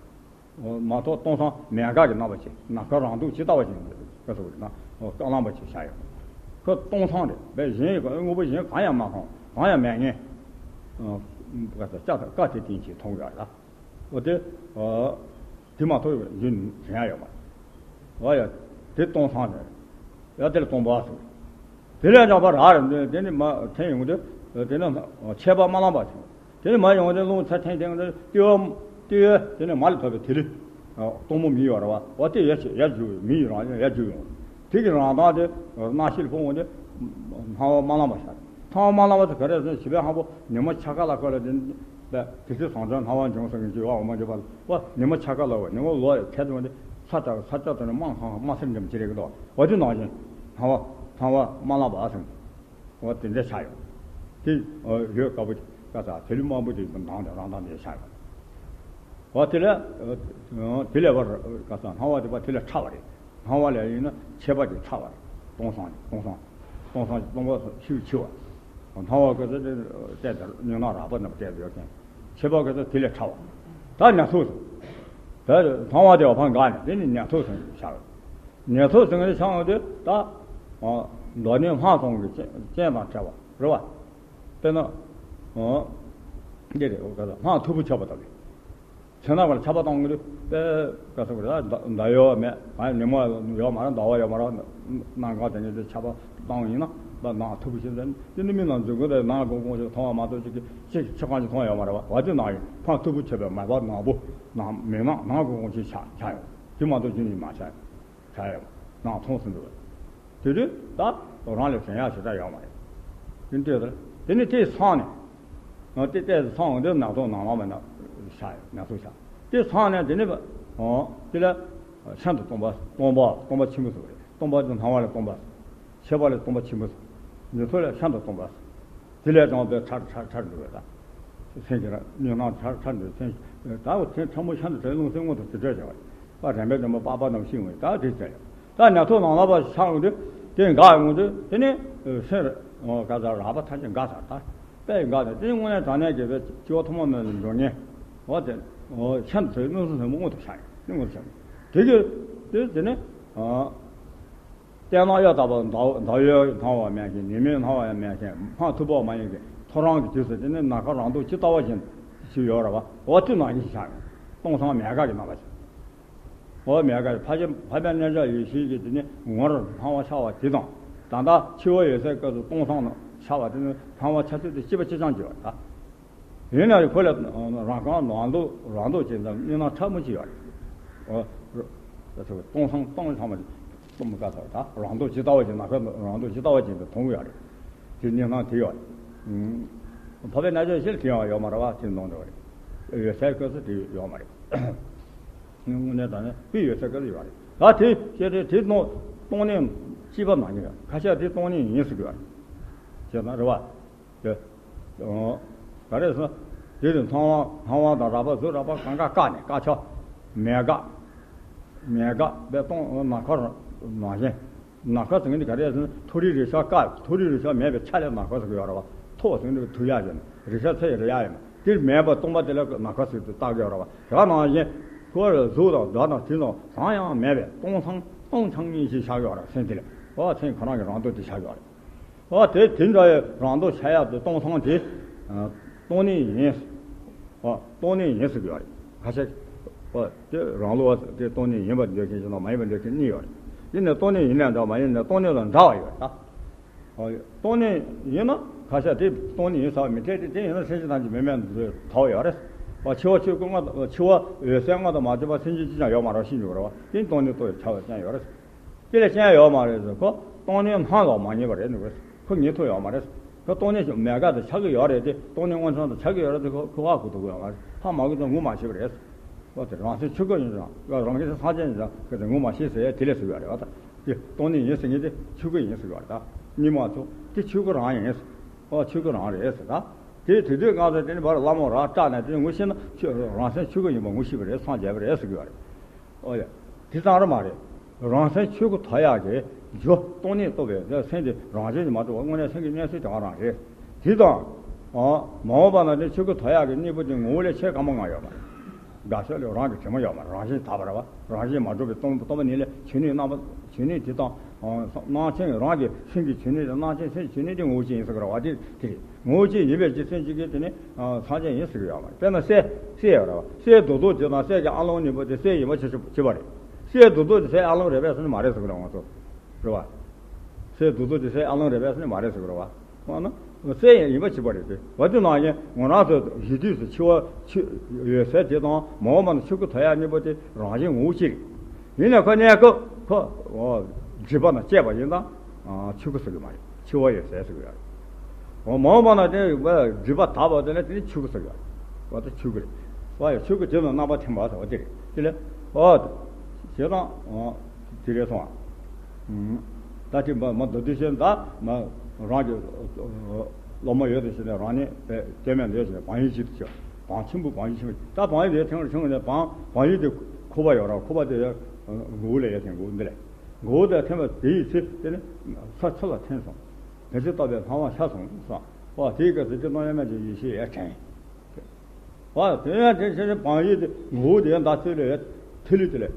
མ་གཏོགས་སྟོང་སང་མེད་དགག་གི་རྣམ་པ་ཅིག་ནམ་མཁའ་རང་འདུག་ཇི་ལྟ་བ་བཞིན་ག་ཟེར་བ་རེད་ན། རྐང་ལམ་པ་ཅིག་ཆགས་ཡོད། ཁོ་སྟོང་སང་རེད། པས་གཞན་དངོས་པོ་གཞན་གང་ཡང་མ་མཐོང་། གང་ཡང་མེད་ངེས། ག་ཟེར་ལྕགས་དང་ཀ་དེ་སྟེང་ཅིག་མཐོང་ཡོད་རེད། འོ་དེ། དེ་མ་གཏོགས་རྒྱུན་དྲན་ཡ་ཡོད་མ་རེད། འོ་ཡ། དེ་སྟོང་སང་རེད། ཡ་དེ་ལ་སྟོང་པ་ཟེར། དེ་ལས་ཀྱང་པ་རག་རེད། དེ་ནི་མ་ཐེངས་ཡོང་དུས་དེ་ནི་ཆད་པ་མ་ལངས་པ་ཟེར། དེ་ནི་མ་ཡོང་དུས་རླུང་ཚ་ཐེངས་ཐེངས་དེ་ལྟེ་བ་ལྟེ་བ་དེ་ནི་མ་ལས་ཐོབ་པའི་ཐིག་ལེ། སྟོང་པོ་མི་ཡོད་རེད་བ། འོ་དེ་ཡ་ཆེ་ཡ་རྒྱུ་མི་ཡི་རང་བཞིན་ཡ་རྒྱུ་ཡོང་། དེ་གི་རང་མདངས་དེ་རྣ་ཤེས་ལ་ཕོག་འོང་དུས་སྣང་བ་མ་ལངས་པ་ཤར། སྣང་བ་མ་ལངས་པ་དེ་ག་རེ་ཟེར་ན། བྱིས་པའི་ཧང་པོ་ཉི་མ་འཆར་ཀ་ལ་ཁོ་ལ་དེ། པས་དེ་ཚེ་བཟང་བྱུང་སྣང་བ་འབྱུང་ཟེར་མཁན་ཅིག་ཡོད་པ། འོ་མ་འདི་པ་ལ་བ་ཉི་མ་འཆར་ཀ་ལ་བ་ཉི་མ་ལོ་ཡི་ཚད་དུ་བ་འདི་ས་ཆ་ས་ཆ་དུ་ནི་དམངས་ཁང་དམངས་སེམས་འདྲ་མི་ཅི་རེད་ཀྱི་འདུག་འོ་དེ་ནང་བཞིན་སྣང་བ་སྣང་བ་མ་ལངས་པ་ཟེར། འོ་དེ་འདྲ་ཆགས་ཡོང་། དེ་ཡོད་དཀའ་པོ་ཀ་ས་དེ་ལུས་དམར་པོ་དེ་མདངས་དེ་རང་མདངས་དེ་ཆགས་ཡོང་། འོ་དེ་ལས་དེ་ལས་བར་ཀ་ས་སྣང་བ་དེ་པ་དེ་ལས་ཕྲ་བ་རེད། སྣང་བ་ལས་ཡིན་ན་ཆད་པ་དེ་ཕྲ་བ་རེད། སྟོང་སང་རེད། སྟོང་སང་། སྟོང་སང་སྟོང་པ་ཤུགས་ཆེ་བ། སྣང་བ་ག་ཚོད་དེ་བལྟས་དེར་སྙིང་ནང་རགས་པ་རྣམས་བལྟས་དེ་ཡོད་མཁན། ཆད་པ་ག་ཚོད་དེ་ལས་ཕྲ་བ། ད་ཉ་ཐོག་ཟེར། ད་སྣང་བ་དེ་བ་ཕང་འགག་ནས་དེ་ནི་ཉ་ཐོག་ཟེར་བཞག་ཉ་ཐོག་ཟེར་ནས་ཆང་བ་དེ་ད་ ཨ། མདོ་ནི་སྔགས་སྟོང་གི་སྤྱན་སྤྱན་དང་བྲལ་བ་རེད་བ། དཔེར་ན། ཨ། འདི་རེད། འོ་ག་ལ་སྔགས་མཐུ་བུ་ཆོད་པ་ལྟ་བུ། ཚེ་ན་བར་ཆད་པ་གཏོང་གི་རེད། དཔེ་ག་ཟེར་དགོས་རེད། ཟླ་ཟླ་ཡོད་མེད། ཨ། ཉིན་མོ་ཡོད་མ་རེད། ཟླ་བ་ཡོད་མ་རེད། གནམ་གང་དེ་ཉིད་དུ་ཆད་པ་གཏོང་ཡིན་ན། ད་ནང་མཐུ་བུ་ཆོད་པ་དེ་ནི་མི་ནང་འཛུལ་དགོས་དེ། ནང་གོང་གོང་ཞིག་མཐོང་བ་མ་གཏོགས་ཅིག་གི་ཅིག་ཆོད་གང་ཞིག་མཐོང་ཡོད་མ་རེད་བ། འོ་དེ་ནང་ཡིན། སྔགས་མཐུ་བུ་ཆོད་པའི་མ་བབ་ནང་བུ་ནང་མི་ནང་ནང་གོང་གོང་ཞིག་ཆགས་ཆགས་ཡོད། དེ་མ་གཏོགས་ཅི་ནས་མ་ཆགས་ཡོད། བྱ་ཡོད་ནང་མཐོང་ཟིན་འདུག་དེ་དུས་ད་རང་ལས་གཞན་ཡག་ཞེ་དྲག་ཡོད་མ་རེད། དེ་འདྲ་དེ་ནི་དེ་སངས་ནས། དེ་ལྟས་སུ་སངས་འོང་དུས་ནག་ཚོགས་ནང་ལ་མེད་ན་བྱ་ཡོད། ནག་ཚོགས་བྱ། དེ་སངས་ནས་དེ་ནི་དེ་ལ་ཤིན་ཏུ་སྟོང་པ་སྟོང་པ་སྟོང་པ་ཆེན་པོ་ཟེར་བ་རེད། སྟོང་པ་དེ་སྣང་བ་ལས་སྟོང་པ། ཤེས་པ་ལས་སྟོང་པ་ཆེན་པོ་ཟེར། ཉན་ཐོས་ལས་ཤིན་ཏུ་སྟོང་པ་ཟེར། དེ་ལས་ཀྱང་དཔེ་ཕྲ་ཕྲ་ཕྲ་འགྲོ་བས་ད། སེམས་ཀྱི་ར་ཉོན་སྣང་ཕྲ་ཕྲ་འདྲ་སེམས། ད་འོ་དེ་ཕྲ་མོ་ཤིན་ཏུ་བྲལ་རླུང་སེམས་མངོན་དུ་དེ་འདྲ་བྱ་བ། པ་རན་པའི་འདྲ་མོ་པགས་པ་རྣམས་ཤིང་འོང་ད་དེ་བྱ་ཡ། ད་ཉ་ཐོག་ནང་ལ་བ་ཤང་འོང་དུས་དེ་འགག་འོང་དུས་དེ་ནི་སེམས་ར་ག་ས་རགས་པ་ཐམས་ཅད་འགག་ཚར་ད། དཔེ་འགག་ནས་དེ་ནི་དངོས་གནས་དྲང་གནས་དགེ་བའི་སྤྱི་བོ་ཐོག་མ་མེད་ལ་འགྲོ་ངེས། འོ་དེ་འོ་ཤིན་ཏུ་བྲལ་རླུང་སེམས་མངོན་དུ་ཤར་ཡ། སེམས་མངོན་དུ་ཤར་ཡ། དེ་གི་དེ་དེ་ནི། བསྟན་ན་གཡའ་དག་པ་ཟླ་ཟླ་འོད་སྣང་བ་མེད་མཁན། ཉི་མའི་སྣང་བ་ཡང་མེད་མཁན། སྔགས་མཐུ་བོ་མ་ཡིན་མཁན། ཐོ་རངས་ཀྱི་དུས་སུ་དེ་ནི་ནམ་མཁའ་རང་འདོད་ཇི་ལྟ་བ་བཞིན་ཞིག་ཡོད་རེད་བ། འོ་དེ་ནང་བཞིན་ཤར་ཡོང་། སྟོང་སང་མེད་དགག་གི་རྣམ་པ་ཞིག་འོ་མེད་དགག་གི་འཕགས་པའི་འཕགས་པའི་རྣལ་འབྱོར་ཡེ་ཤེས་ཀྱི་དེ་ནི་ངོར་སྣང་བ་ཤར་བ་དེ་དང་། ད་ལྟ་འཆི་བ་ཡོད་སའི་སྐབས་སུ་སྟོང་སང་ཤར་བ་དེ་ནི་སྣང་བ་ཆ་ཚད་དེ་གཅིག་པ་གཅིག་རྐྱང་གཅིག་ཡོད་རེད་ད། ཡིན་ན་ཡང་ཁོ་ལ་རང་རྐང་ནང་ལོག་རང་ལྡོག་ཅན་དང་གཉིས་སྣང་ཕྲ་མོ་ཅིག་ཡོད་རེད། ཨོ། ད་ཚོ་སྟོང་སང་སྟོང་ཚང་མ་སྟོང་མི་དཀའ་ཚར་ད། རང་ལྡོག་ཇི་ལྟ་བ་ཅིག་ནམ་མཁའ་རང་ལྡོག་ཇི་ལྟ་བ་ཅིག་ཏུ་མཐོང་གི་ཡོད་རེད། དེ་གཉིས་སྣང་དེ་ཡོད་རེད། འཕགས་པའི་རྣལ་འབྱོར་ཡེ་ཤེས་ལ་དེ་ཡང་ཡོད་མ་རེད་བ། དེ་མཐོང་འདུག་རེད། ཡོད་སའི་སྐབས་སུ་དེ་ཡོད་མ་རེད། དངོས་གནས་དྲང་གནས་དཔེ་ཡོད་སའི་སྐབས་སུ་ཡོད་རེད་ད། དེ་བཤད་དེ་དེ་སྟོང་སྟོང་ནས་སྐྱེས་པ་མ་ཡིན་ཡང་ཁ་ཤས་དེ་སྟོང་ནས་ཡིན་ཟེར་གི་ཡོད་རེད། བྱས་ན་རེད་བ། དེ། ཨོ། ག་རེ་ཟེར། དེ་དུས་སྣང་བ་སྣང་བ་དང་རགས་པ་གཟུགས་རགས་པ་གང་ག་བཀག་ནས་བཀག་ཆ། མེད་དགག་མེད་དགག་པའི་སྟོང་ནམ་མཁའ་ནང་བཞིན། ནམ་མཁའ་ཟེར་མཁན་དེ་ག་རེ་ཟེར་ན་མཐོ་རིས་རེག་བྱ་བཀག་མཐོ་རིས་རེག་བྱ་མེད་པའི་ཆ་ལས་ནམ་མཁའ་ཟེར་གི་ཡོད་རེད་བ། མཐོ་བ་ཟེར་མཁན་དེ་ཐུབ་ཡག་ཡོད་ནི་རེག་བྱ་ཚད་རེག་ཡག་ཡོད་ནི་དེ་མེད་པ་སྟོང་པ་དེ་ལ་ནམ་མཁའ་ཟེར་དུ་བཏགས་ཀྱི་ཡོད་རེད་བ། དེ་ག་ནང་བཞིན་ཁོ་ར་གཟུགས་དང་སྒྲ་དང་དྲི་དང་གང་ཡང་མེད་པའི་སྟོང་སང་སྟོང་ཆང་གཉིས་ཤིག་ཤར་གི་ཡོད་རེད། སེམས་དེ་ལ་བ་སེམས་ཁོ་རང་གི་རང་ལྡོག་དེ་ཤར་གི་ཡོད་རེད། ཨོ་དེ་དེ་འདྲ་ཡི་རང་ལྡོག་ཤར་ཡག་དེ་སྟོང་སང་དེ། ཨ། སྟོང་ནི་ཡིན། ཨོ་སྟོང་ནི་ཡིན་ཟེར་གི་ཡོད་རེད། ཁ་ཤས། ཨོ་དེ་རང་ལུགས་པ་དེ་སྟོང་ནི་ཡིན་པར་འདོད་མཁན་ཞིག་དང་མ་ཡིན་པར་འདོད་མཁན་གཉིས་ཡོད་རེད། ཡིན་ནའི་སྟོང་ནི་ཡིན་ནའང་འདྲ་མ་ཡིན་ནའང་སྟོང་ནི་ལ་འདྲ་བ་ཡོད་རེད་ད། ཨོ་སྟོང་ནི་ཡིན་ན་ཁ་ཤས་དེ་སྟོང་ནི་ཡིན་ཟེར་བ་མི་འཐད་དེ། དེ་ཡིན་ན་སེམས་ཅན་ཐམས་ཅད་མི་དམན་དུ་འདོད་ཐལ་བ་ཡོད་རེད། ཨོ་འཆི་བ་ཆོས་སྐུ་ལྔ་དང་འཆི་བ་འོད་གསལ་ལྔ་དང་མ་གཅིག་པ་སེམས་ཅན་གཅིག་ཀྱང་ཡོད་མ་རེད་ཤེས་འཇུག་རེད་བ། དེ་སྟོང་ནི་ལྟོ་ཡི་ཆ་བས་ཀྱང་ཡོད་རེད། དེ་ལས་ཅན་ཡོད་མ་རེད་ཟེར། ཁོ་སྟོང་ཉིད་སྣང་ལ་མ་ངེས་པ་རེད་འདུག་ཁོ་ངེས་ཐུབ་ཡོད་མ་རེད། ཁོ་སྟོང་ཉིད་མེད་དགག་དང་ཆགས་ཀྱི་ཡོད་རེད་དེ། སྟོང་ཉིད་མངོན་སུམ་དང་ཆགས་ཀྱི་ཡོད་རེད་དེ། ཁོ་ཁོ་ཧ་གོ་ཐུབ་ཀྱི་ཡོད་མ་རེད། ཧ་མ་གོ་ཙང་ངོ་མ་ཤེས་པ་རེད། ཁོ་དེ་རང་སེམས་ཆོས་སྐུ་ཡིན་ཙང་རང་གི་སེམས་སངས་རྒྱས་ཡིན་ཙང་ཁོ་དེ་ངོ་མ་ཤེས་ཟེར་དེ་ལས་ཟེར་བ་རེད་བ། ད་དེ་སྟོང་ཉིད་ཡིན་ཟེར་མཁན་དེ་ཆོས་སྐུ་ཡིན་ཟེར་བ་རེད། ད་གཉིས་མ་ཐུབ་དེ་ཆོས་སྐུ་རང་ཡིན་ཟེར། ཨོ་ཆོས་སྐུ་རང་རེད་ཟེར། ད་དེ་དེ་དུས་ང་ཚོ་དེ་ནི་བར་བླ་མ་རང་སྐྲག་ནས་དེ་ངོ་ཤེས་ན་ཆོས་རང་སེམས་ཆོས་སྐུ་ཡིན་པ་ངོ་ཤེས་པ་རེད། སངས་རྒྱས་པ་རེད་ཟེར་གི་ཡོད་རེད། ཨོ་ཡ། དེ་ཙམ་རེད་མ་རེད། རང་སེམས་ཆོས་སྐུ་ཐོབ་ཡག་གི་རྒྱུ་སྟོང་ཉིད་རྟོགས་པའི་སེམས་དེ་རང་བཞིན་གྱིས་མ་གྲུབ་པ་དངོས་གནས་སེམས་ཀྱི་གནས་ཚུལ་དེ་ག་རང་རེད། དེ་དང་། ཨ། མ་འོངས་པ་ན་དེ་ཆོས་སྐུ་ཐོབ་ཡག་གི་གཉེན་པོ་དེ་ངོ་བོ་ལས་ཆེས་དཀའ་མོ་ང་ཡོད་མ་རེད། དགག་བྱ་ལས་རང་གི་དྲི་མ་ཡོད་མ་རེད། རང་བཞིན་དག་པ་རེད་བ། རང་བཞིན་མ་གྲུབ་པའི་སྟོང་སྟོང་པ་ཉིད་ལས་ཆོས་ཉིད་རྣམ་པ་ཆོས་ཉིད་དེ་དང་། སྣང་ཆེན་རང་གི་སེམས་ཀྱི་ཆོས་ཉིད་དེ་སྣང་ཆེན་སེམས་ཀྱི་ཆོས་ཉིད་དེ་ངོ་བོ་ཅན་ཡིན་ཟེར་གི་རེད་བ། དེ་དེ་རེད། ངོ་བོ་ཅན་ཡིན་པའི་རྒྱུ་མཚན་གཅིག་གིས་དེ་ནི་སངས་རྒྱས་ཡིན་ཟེར་གི་ཡོད་མ་རེད། དཔེར་ན་གསེར་གསེར་ཡོད་རེད་བ། གསེར་རྡོག་རྡོག་དེ་དང་གསེར་གྱི་ཨ་ལོང་གཉིས་པོ་དེ་གསེར་ཡིན་པ་ཆགས་ཆགས་པ་རེད། གསེར་རྡོག་རྡོག་དེ་གསེར་ཨ་ལོང་རེད་པས་ཟེར་ན་མ་རེད་ཟེར་གི་རེད་ང་ཚོ། རེད་བ། གསེར་རྡོག་རྡོག་དེ་གསེར་ཨ་ལོང་རེད་པས་ཟེར་ན་མ་རེད་ཟེར་གི་རེད་བ། ཨ་ནི་གསེར་ཡིན་པ་ཆགས་པ་རེད་དེ། འོ་དེ་ནང་བཞིན་ངོ་རང་ཚོ་གཞི་དུས་སུ་འཆི་བ་འཆི་འོད་གསལ་དེ་དང་མ་འོངས་པ་ན་ཆོས་སྐུ་ཐོབ་ཡག་གཉིས་པོ་དེ་རང་བཞིན་ངོ་བོ་གཅིག་རེད། ཡིན་ནའི་ཁོ་གནས་སྐབས་ཁོ། ཨོ། སྒྲིབ་པ་དང་བཅས་པ་ཡིན་ཙང་། ཨ། ཆོས་སྐུ་ཟེར་གི་མ་རེད། འཆི་བ་ཡོད་ཟེར་ཟེར་གི་ཡོད་རེད། ཨོ། མ་འོངས་པ་ན་དེ་སྒྲིབ་པ་དག་པ་དེ་ལ་དེ་ནི་ཆོས་སྐུ་ཟེར་གི་ཡོད་རེད། འོ་ད་ཆོས་སྐུ་རེད། འོ་ཡ་ཆོས་སྐུ་དེ་ལ་རྣམ་པར་ཐིམ་པ་ཟེར་བ་དེ་རེད། དེ་ལས། ཨོ། ཞེས་དང་། ཨོ། དེ་རེད་སོང་ཨ། ད་དེ་མ་མ་མདོ་སྡེ་བཤད་ད་མ་རང་གི་སློབ་མ་ཡོད་དེ་བྱས་ནས་རང་ཉིད་དཔེ་སྟོད་སྨད་ལས་བྱས་ནས་བང་ཡིག་ཅིག་ཏུ་བྱས། བང་ཆེན་པོ་བང་ཡིག་ཆེན་པོ་ད་བང་ཡིག་དེ་ཐེངས་རེ་ཆུང་ནས་བང་བང་ཡིག་དེ་ཁུག་པ་ཡོད་ར། ཁུག་པ་དེ་ཡ་མགོ་བོ་ལ་ཡ་ཐེངས་མགོ་བོ་འདི་ལས། མགོ་བོ་དེ་ཐེངས་པ་དེ་ཡི་ཚེ་དེ་ནི་ས་ཆུ་ལ་ཐིམ་སོང་། དེ་ཚེ་བཏབ་པའི་ལྷ་དབང་ཤར་སོང་སོང་། ཨོ་དེའི་སྐབས་སུ་དེ་རྣམ་དབྱེ་མེད་ཀྱི་ཡེ་ཤེས་ཡ་དྲན། ཨོ་དེ་ཡང་དེ་ཚེ་བང་ཡིག་དེ་མགོ་བོ་དེ་ཡང་མདའ་ཚོས་ལས་ཡ་ཐིག་ལེ་དེ་ལས།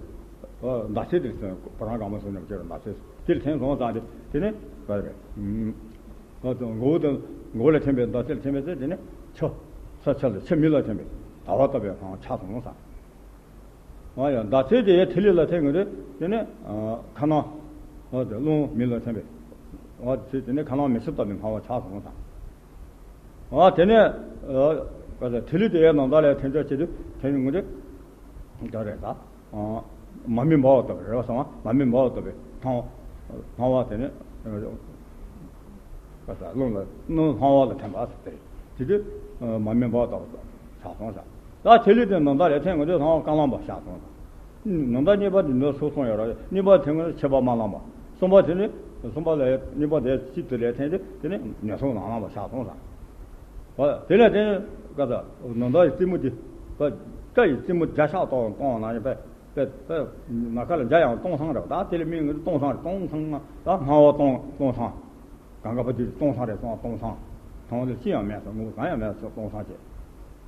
ཨོ་མདའ་ཚོས་དེ་ལས་སོང་བུ་རམ་དགའ་མོ་སོང་ནམ་ཅེར་མདའ་ཚོས་སོང་། དེ་ལ་ཐིམ་སོང་ཙང་དེ་དེ་ནས་ག་རེ་རེད། ཨ་མགོ་བོ་དང་མགོ་བོ་ལ་ཐིམ་པའི་མདའ་ཆུ་ལ་ཐིམ་པའི་ཚེ་དེ་ནས་ཆུ། ས་ཆུ་ལ་ཆུ་མེ་ལ་ཐིམ་པའི་ཟླ་བ་ལྟ་བུའི་སྣང་བ་ཆགས་སོང་ཙང་། ཨ་ཡ་མདའ་ཆུ་དེ་ཐིག་ལེ་ལ་ཐིམ་གི་རེད། དེ་ནས་ཨ་ཁ་ནང་། ཨ་དེ་རླུང་མེ་ལ་ཐིམ་པའི། ཨ་དེ་དེ་ནས་ཁ་ནང་མེ་ཆུ་ལྟ་བུའི་སྣང་བ་ཆགས་སོང་ཙང་། ཨ་དེ་ནས་ཨ་ག་ས་ཐིག་ལེ་དེའི་ནང་ལྟ་ལ་ཐིམ་ཆ་བྱེད་དུས་ཐིམ་ངོ་དེ། འདྲ་རེད་ད། ཨ་མ་མི་འབར་བ་ལྟ་བུ་རེད་བ་སོང་བ། མ་མི་འབར་བ་ལྟ་བུའི་སྣང་བ། སྣང་བ་དེ་ནི་ག་ས་རླུང་ལ་རླུང་སྣང་བ་ལ་ཐིམ་པ་ཟེར་དེ་རེད། དེ་དུས་ཨ་མ་མི་འབར་བ་ལྟ་བུ་ཆགས་སོང་ཟེར། ད་ཐིག་ལེ་དེ་ནང་ལྟ་ལ་ཐིམ་ངོ་དེ་སྣང་བ་རྐང་ལམ་པ་ཆགས་སོང་ཟེར། ནང་ལྟ་གཉིས་པ་དེ་འདི་སོ་སོང་ཡོད་ར། གཉིས་པ་ཐིམ་ངོ་དེ་མཆེད་པ་རྨ་ལམ་པ། གསུམ་པ་དེ་ནི་གསུམ་པ་ལ་གཉིས་པ་དེ་གཅིག་ཏུ་ལ་ཐིམ་དེ་དེ་ནི་ཉེར་ཐོབ་ནང་ལམ་པ་ཆགས་སོང་ཟེར། ཨ་དེ་ལས་དེ་ནི་ག་ས་ནང་ལྟ་ཡི་རྩེ་མོ་དེ། ད་སྐྲ་ཡི་རྩེ་མོ་བརྒྱ་ཕྲག་སྟོང་སྟོང་ན་ཡང་པས་པས་པས་ན་ཁ་ལ་བརྒྱ་ཡང་སྟོང་སང་རེད། ད་དེ་ལས་མི་ངོ་སྟོང་སང་རེད། སྟོང་སང་ན་ད་སྣང་བ་སྟོང་སྟོང་སང་། གང་ག་པ་དེ་སྟོང་སང་རེད། སྟོང་སྟོང་སང་། མཐོང་བ་ལ་ཅི་ཡང་མེད་སོང་། ངོ་བོ་གང་ཡང་མེད་སོང་། སྟོང་སང་བྱས།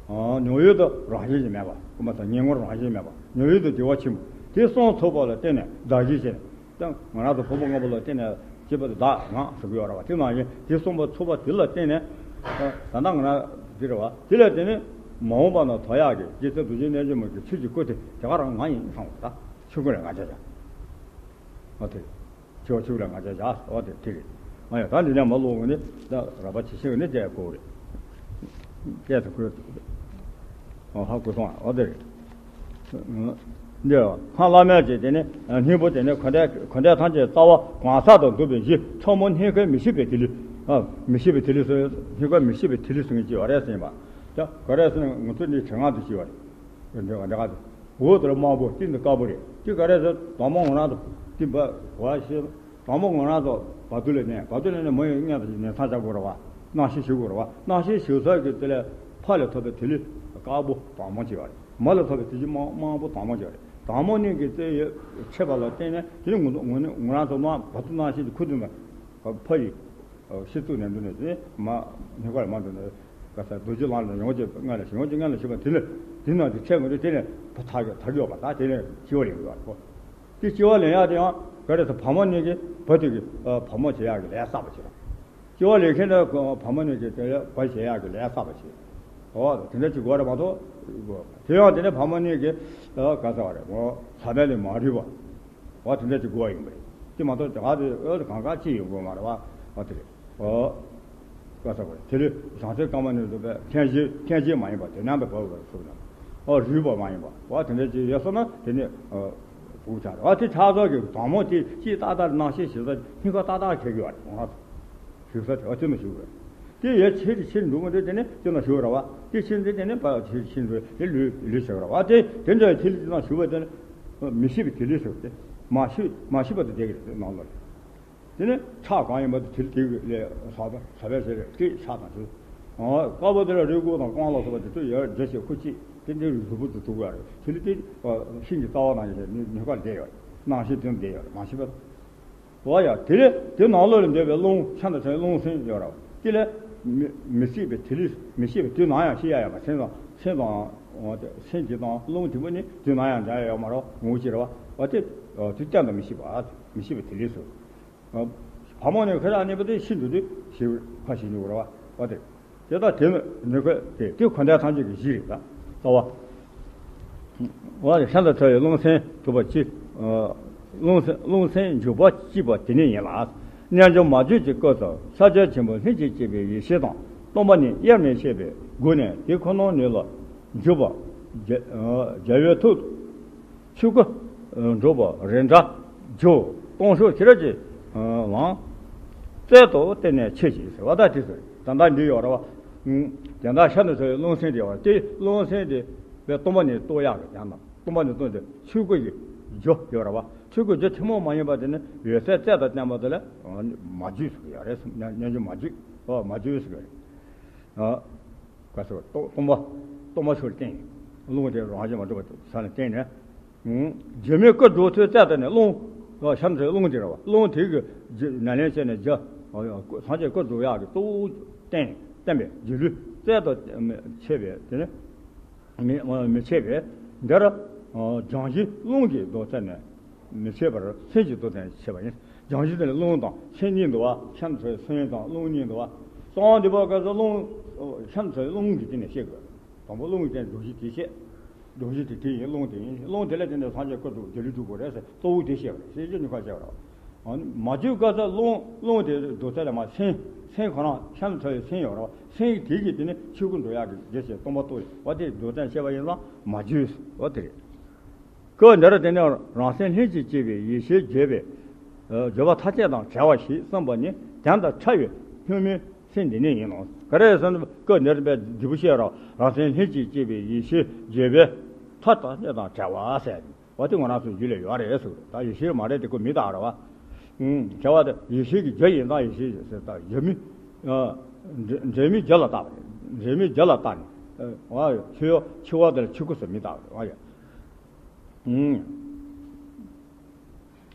ཨ་མྱོང་ཡུལ་དུ་རང་བཞིན་གྱིས་མེད་པ། སྐུ་མ་ས་ཉེ་ངོར་རང་བཞིན་མེད་པ། མྱོང་ཡུལ་དུ་བདེ་བ་ཆེན་པོ་དེ་གསུངས་ཚུགས་པ་ལ་བརྟེན་ནས་བདག་གཞན་བྱས་ནས། ད་ང་རང་ཚོ་ཕུང་པོ་ལྔ་པོ་ལ་བརྟེན་ནས་སྐྱེས་པ་དེ་བདག་ང་ཟེར་གྱི་ཡོད་རེད་བ། དེ་ནང་བཞིན་དེ་གསུངས་པ་ཚུགས་པ་དེ་ལ་བརྟེན་ནས། ད་ལྟ་ང་རང་འདི་རེད་བ། དེ་ལ་བརྟེན་ནས་མ་འོངས་པ་ན་དོ་ཡག་གི་རྗེ་བཙུན་རྡོ་རྗེ་རྣལ་འབྱོར་མ་གི་ཆོས་ཀྱི་སྐུ་དེ་དེ་ག་རང་ང་ཡིན་བསམ་པ། ད་ཆོས་སྐུ་ལས་ང་བྱ་བྱ། ཨ་དེ་ཆོས་ཆོས་ལས་ང་བྱ་བྱ། ཨ་དེ་དེ་རེད། ང་ཡང་ད་འདི་ནས་མ་ལོག་གི་ནི་ད་ར་བ་ཆེ་ཤེས་ནི་བྱས་དགོས་རེད། བྱས་ཚུལ་ཁོས་ཧ་གོ་སོང་། ཨ་དེ་རེད། འདི་སྔགས་བླ་མེད་ཀྱི་དེ་ནི་སྙིང་པོ་དེ་ནི་འཁོར་འདས་འཁོར་འདས་ཐམས་ཅད་རྩ་བ་གང་ཟག་ཏུ་འདུ་བའི་གཞི་ཕྱོགས་མུ་སྙིང་ཁའི་མི་ཤིགས་པའི་ཐིག་ལེ། ཨ་མི་ཤིགས་པའི་ཐིག་ལེ་སོགས། སྙིང་ཁའི་མི་ཤིགས་པའི་ཐིག་ལེ་ཟེར་མཁན་ཅིག་ཡོད་རེད་ཟེར་ཡིན་པ། ད་ག་རེ་ཟེར་ན་ང་ཚོ་འདི་དྲན་ངག་ཏུ་ཤེས་པ་རེད། འདི་འདི་ག་འདི་འོ་དེར་དམར་པོ་སྟེང་དུ་དཀར་པོ་རེད། དེ་ག་རེ་ཟེར་དྭངས་མ་ངོ་རང་དུ་སྟེང་པ་བ་ཤེས། དྭངས་མ་ངོ་རང་ཚོ་བར་དོ་ལས་གནས། བར་དོ་ལས་གནས་མ་ཡིན་སྔོན་དུ་ནས་ཚང་བྱ་དགོས་རེད་བ། སྣང་ཤས་ཞིག་དགོས་རེད་བ། སྣང་ཤས་ཞིག་ས་ཀྱི་དེ་ལས་ཕ་ལས་ཐོབ་པའི་ཐིག་ལེ་དཀར་པོ་དྭངས་མ་ཅིག་ཡོད་རེད། མ་ལས་ཐོབ་པའི་ཐིག་ལེ་དམར་དམར་པོ་དྭངས་མ་ཅིག་ཡོད་རེད། དྭངས་མ་གཉིས་ཀྱི་རྩལ་ཡོད་ཆད་པ་ལ་བརྟེན་ནས་དེ་ནི་ངོ་ངོ་ངོ་རང་ཚོ་མ་བར་དོ་སྣང་ཤས་ཀྱི་ཁུ་དུ་ན་ཕ་ཡི་ཤེས་ཚུལ་ནས་འདུག་ནས་དེ་ནི་མ་སྙིང་ཁ་ལ་མ་འདུག་ནས་ག་ས་རྡོ་རྗེ་ལམ་ལ་ཡོངས་ཀྱི་སྔ་ལ་ཞིག་ཡོངས་ཀྱི་སྔ་ལ་ཞིག་པ་དེ་ནི་དེ་ནང་དེ་ཆད་ངོ་དེ་དེ་ནས་ཕ་ཐག་གི་ཐག་གི་ཡོད་པ། ད་དེ་ནས་སྐྱེ་བ་ལེན་གི་ཡོད་རེད་ཁོ། དེ་སྐྱེ་བ་ལེན་ཡག་དེ་ཡང་ག་རེ་ཟེར་བ་མོ་གཉིས་ཀྱིས་བུ་དེ་གི་བ་མོ་བྱེད་ཡག་གི་ལས་བསགས་པ་བྱེད་རོགས། སྐྱེ་བ་ལེན་མཁན་དེ་བ་མོ་གཉིས་ཀྱིས་དེ་བུ་བྱེད་ཡག་གི་ལས་བསགས་པ་བྱེད། འོ་དེ་འདྲ་ཅིག་དགོས་རེད་མ་གཏོགས། དེ་ཡང་དེ་ནས་བ་མོ་གཉིས་ཀྱིས་ག་ཟེར་བ་རེད་ངོ་ས་བོན་ལས་མ་རུལ་བ། འོ་དེ་འདྲ་ཅིག་དགོས་ཡིན་པ་རེད། དེ་མ་གཏོགས་དེ་ག་དེ་འོ་དེ་གང་ག་ཅི་ཡོང་དགོས་མ་རེད་བ། འོ་དེ་རེད། ཨོ། བཀའ་ས་བར་དེ་ལས་བྱང་སེམས་ཀ་མ་ནས་བཟོད་པའི་མཁན་བཞི་མཁན་བཞི་མ་ཡིན་པ་དེ་རྣམ་པའི་བབས་པར་ཚུགས་ན། ཨོ་རུལ་བ་མ་ཡིན་པ་བ་དེ་འདྲ་ཅིག་ཡོད་སོང་ན་དེ་ནི་ཨོ། བུག་ཆགས་རེད་བ། དེ་ཆགས་ཚོགས་ཀྱི་དྭངས་མོ་དེ་ཅིག་ཏག་ཏག་སྣང་ཤས་ཞིག་ས་སྙིང་ཁ་ཏག་ཏག་བྱེད་ཀྱི་བ་རེད་ང་ཚོ། ཞུགས་ས་དེ་བ་ཅི་ན་ཞུགས་རེད། དེ་ཡོད་ཆེ་རེ་ཆེ་འགྲོ་མི་འདུག་དེ་ནི་ཅི་ན་ཞུགས་རེད་བ། དེ་ཆེ་འདི་དེ་ནི་བ་ཆེ་རེ་ཆེ་འགྲོ་དེ་ལུས་ལུས་བྱེད་རེད་བ། དེ་དེ་འདྲ་ཡོད་ཆེ་རེ་ཅི་ན་ཞུགས་པ་དེ་ནི་མི་ཤེས་པའི་དེ་ལུས་ཟེར་བ་དེ་མ་ཤེས་མ་ཤེས་པ་དེ་བསྡད་ཀྱི་རེད་ནང་ལོགས་ལ། དེ་ནས་ཁྲག་གང་ཡིན་པ་དེ་དེ་དེ་ལས་ཟག་པ་ཟག་པའི་ཟེར་རེད་དེ་ཁྲག་དང་དེ། དཀར་པོ་དེ་ལ་རུས་ཁུག་དང་རྐང་ལག་སོགས་པ་དེ་ཚོ་ཡར་འཇོ་བྱེད་ཁུ་ཅིག་དེ་འདྲའི་གཟུགས་པོ་དེ་གྲུབ་ཡོད་རེད། དེ་ལས་དེ་ཤིན་གྱི་རྩ་བ་ནང་བཞིན་ནུས་ཁ་བསྡད་ཡོད་རེད། སྣང་ཤས་དེ་བསྡད་ཡོད་རེད་མ་ཤེས་པ། འོ་ཡ་དེ་ལས་དེ་ནང་ལོགས་ལ་འདོད་པའི་རླུང་ཆ་འདྲ་ཆ་རླུང་སེམས་ཡོད་རེད། དེ་ལས་མི་མི་སྲིད་པའི་དེ་ལས་མི་ཤེས་པའི་དུས་ནམ་ཡང་ཤེས་ཡ་ཡོད་མ་སེམས་དང་སེམས་དང་སེམས་ཀྱི་དང་རླུང་དེ་མོ་ནི་དུས་ནམ་ཡང་འབྱར་ཡ་ཡོད་མ་རེད་ངོ་བོ་ཅིག་རེད་བ། འོ་དེ་དུས་གཏན་དུ་མི་ཤེས་པ་མི་ཤེས་པའི་དེ་ལས་སུ། བ་མོ་ནས་ཁ་ཡག་གནས་པ་དེ་ཤིན་ཏུ་དུ་ཞིག་ཁ་ཞིག་ཉུག་ར་བ་དེ། དེ་ལྟར་དེ་ནི་ཁོ་དེ་དེ་འཁོར་འདས་ཐམས་ཅད་ཀྱི་གཞི་རེད་ད། རྩ་བ། བ་དེ་ཤིན་ཏུ་ཕྲ་བའི་རླུང་སེམས་འཇུག་པ་གཅིག་རླུང་སེམས་རླུང་སེམས་འཇུག་པ་གཅིག་པ་དེ་ཉིད་ཡིན་ལ། རྣལ་འབྱོར་མ་བཅོས་ཀྱི་སྐབས་སུ་ས་བཅུ་ཆེན་པོ་ལྷན་ཅིག་སྐྱེས་པའི་ཡེ་ཤེས་དང་སྟོང་པ་ཉིད་དབྱེར་མི་ཕྱེད་པའི་སྒོ་ནས་དེ་ཁོ་ན་ཉིད་ལ་འཇུག་པ། རྒྱལ་བའི་ཐུགས། ཆོས་སྐུ་འགྲུབ་པ་རིགས་འདྲ་བཅུ་སྟོང་ཕྲག་ཁྱེད་རང་གི་ལམ་རྩལ་དུ་བསྟན་ནས་ཆོས་ཀྱི་ཟེར་བ་ད་དེ་ཟེར་ད་ལྟ་འདི་ཡོད་ར་བ། དེ་འདྲ་ཤ་ནི་ཟེར་བའི་རླུང་སེམས་དེ་ཡོད་ར་དེ་རླུང་སེམས་དེ་བས་སྟོང་པ་ཉིད་རྟོགས་ཡག་གི་ཡང་ན་སྟོང་པ་ཉིད་རྟོགས་དེ་ཆོས་སྐུ་ཡི་རྒྱུ་ཡོད་ར་བ། ཆོས་སྐུ་རྒྱུ་ཐུན་མོང་མ་ཡིན་པ་དེ་ནི་ཡོད་ཚད་རྩལ་དུ་བསྟན་པ་དེ་ལ་མ་བཅོས་ཟེར་གི་ཡོད་རེད། སྙན་བརྒྱུད་མ་བཅོས་ཨོ་མ་བཅོས་ཟེར་གི་ཡོད་རེད། ག་ཟེར་བ་སྟོང་སྟོང་པ་སྟོང་པ་ཆོས་ལ་བརྟེན། རླུང་དེ་རང་བཞིན་མ་གྲུབ་པ་ས་ལ་བརྟེན་ནས། རྒྱུ་མེད་སྐུ་འགྲོ་ཚུལ་རྩལ་དུ་ནས་རླུང་། ཤམ་ཚུལ་རླུང་དེ་ར་བ་རླུང་དེ་གི་རྒྱུ་ནན་ལན་བྱས་ནས་རྒྱུ། ཐམས་ཅད་སྐུ་འགྲོ་ཡག་གི་གཙོ་བོ་བརྟེན་བརྟེན་པའི་སྒྱུ་ལུས་རྩལ་དུ་མི་ཆེ་བས་དེ་ནི། མི་མི་ཆེ་བས་འདིར། སྦྱང་གཞི་རླུང་གི་མདོ་ཚད་ནས་མི་ཆེ་བར་སེམས་ཀྱི་མདོ་ཚད་ནས་ཆེ་བ་ཡིན། སྦྱང་གཞི་དེ་ལ་རླུང་དང་སེམས་གཉིས་འདུག་བ། ཤིན་ཏུ་ཕྲ་བའི་སེམས་དང་རླུང་གཉིས་འདུག་བ། གསང་བ་འདུས་པ་སྐབས་སུ་རླུང་། ཤིན་ཏུ་ཕྲ་བའི་རླུང་གི་སྟེང་ནས་བཤད་དགོས། དང་པོ་རླུང་གི་སྟེང་སྦྱང་གཞི་དེ་བཤད། སྦྱང་གཞི་དེ་དེ་ཡིན། རླུང་དེ་ཡིན། རླུང་དེ་ལ་བརྟེན་ནས་སངས་རྒྱས་སྐུ་འགྲུབ་སྒྱུ་ལུས་འགྲུབ་དགོས་རེད་ཟེར། གཙོ་བོ་དེ་བཤད་པ་རེད། བཤད་རྒྱུ་གཉིས་ཀ་བཤད་པ་རེད། མ་བཅོས་སྐབས་སུ་རླུང་། རླུང་དེ་སྦྱང་ཚད་ལ་མ་སེམས། སེམས་ཁོ་རང་ཤིན་ཏུ་ཕྲ་བའི་སེམས་ཡོད་རེད་བ། སེམས་དེ་གི་སྟེང་ནས་ཆོས་སྐུ་འགྲུབ་ཡག་གི་རྒྱུ་ཞིག་སྟོང་པ་རྟོགས་ཡོད་བ། དེ་སྦྱང་ཚད་བཤད་པ་ཡིན་ཙང་མ་བཅོས་བ་དེ་རེད། སྐབས་འདིར་དེ་ནི་རང་སེམས་ལྷན་ཅིག་སྐྱེས་པའི་ཡེ་ཤེས་བརྗོད་པའི། ཨ། བརྗོད་པ་མཐའ་དཔྱད་དང་བྲལ་བ་ཞེས་གསུངས་པ་ནི་དེ་ལྟར་ཕྲ་བའི་སྙོན་མོའི་སེམས་འདི་ནི་ཡིན་ནོ། ག་རེ་ཟེར་ན་སྐབས་འདིར་བའི་འབྲས་བུ་བཤད་རོགས། རང་སེམས་ལྷན་ཅིག་སྐྱེས་པའི་ཡེ་ཤེས་བརྗོད་པའི་མཐའ་དང་དཔྱད་དང་བྲལ་བ་ཟེར། འོ་དེ་ང་རང་ཚོའི་རྒྱུད་ལ་ཡོད་རེད་ཟེར། ད་ཡེ་ཤེས་མ་རེད་དེ་ཁོ་མི་རྟག་རེད་བ། ཨུམ། བྱ་བ་དེ་ཡེ་ཤེས་ཀྱི་རྒྱུ་ཡིན་ཙང་ཡེ་ཤེས་ཟེར། ད་རྒྱུ་མི། ཨ། འབྲས་འབྲས་མི་རྒྱུ་ལ་བཏགས་པ་རེད། འབྲས་མི་རྒྱུ་ལ་བཏགས་ནས། ཨ། འཆི་བ་འཆི་བ་དེ་ལ་འཆི་ཁུ་ཟེར་མི་རྟག་པ་རེད་བ། ཡ། ཨུམ།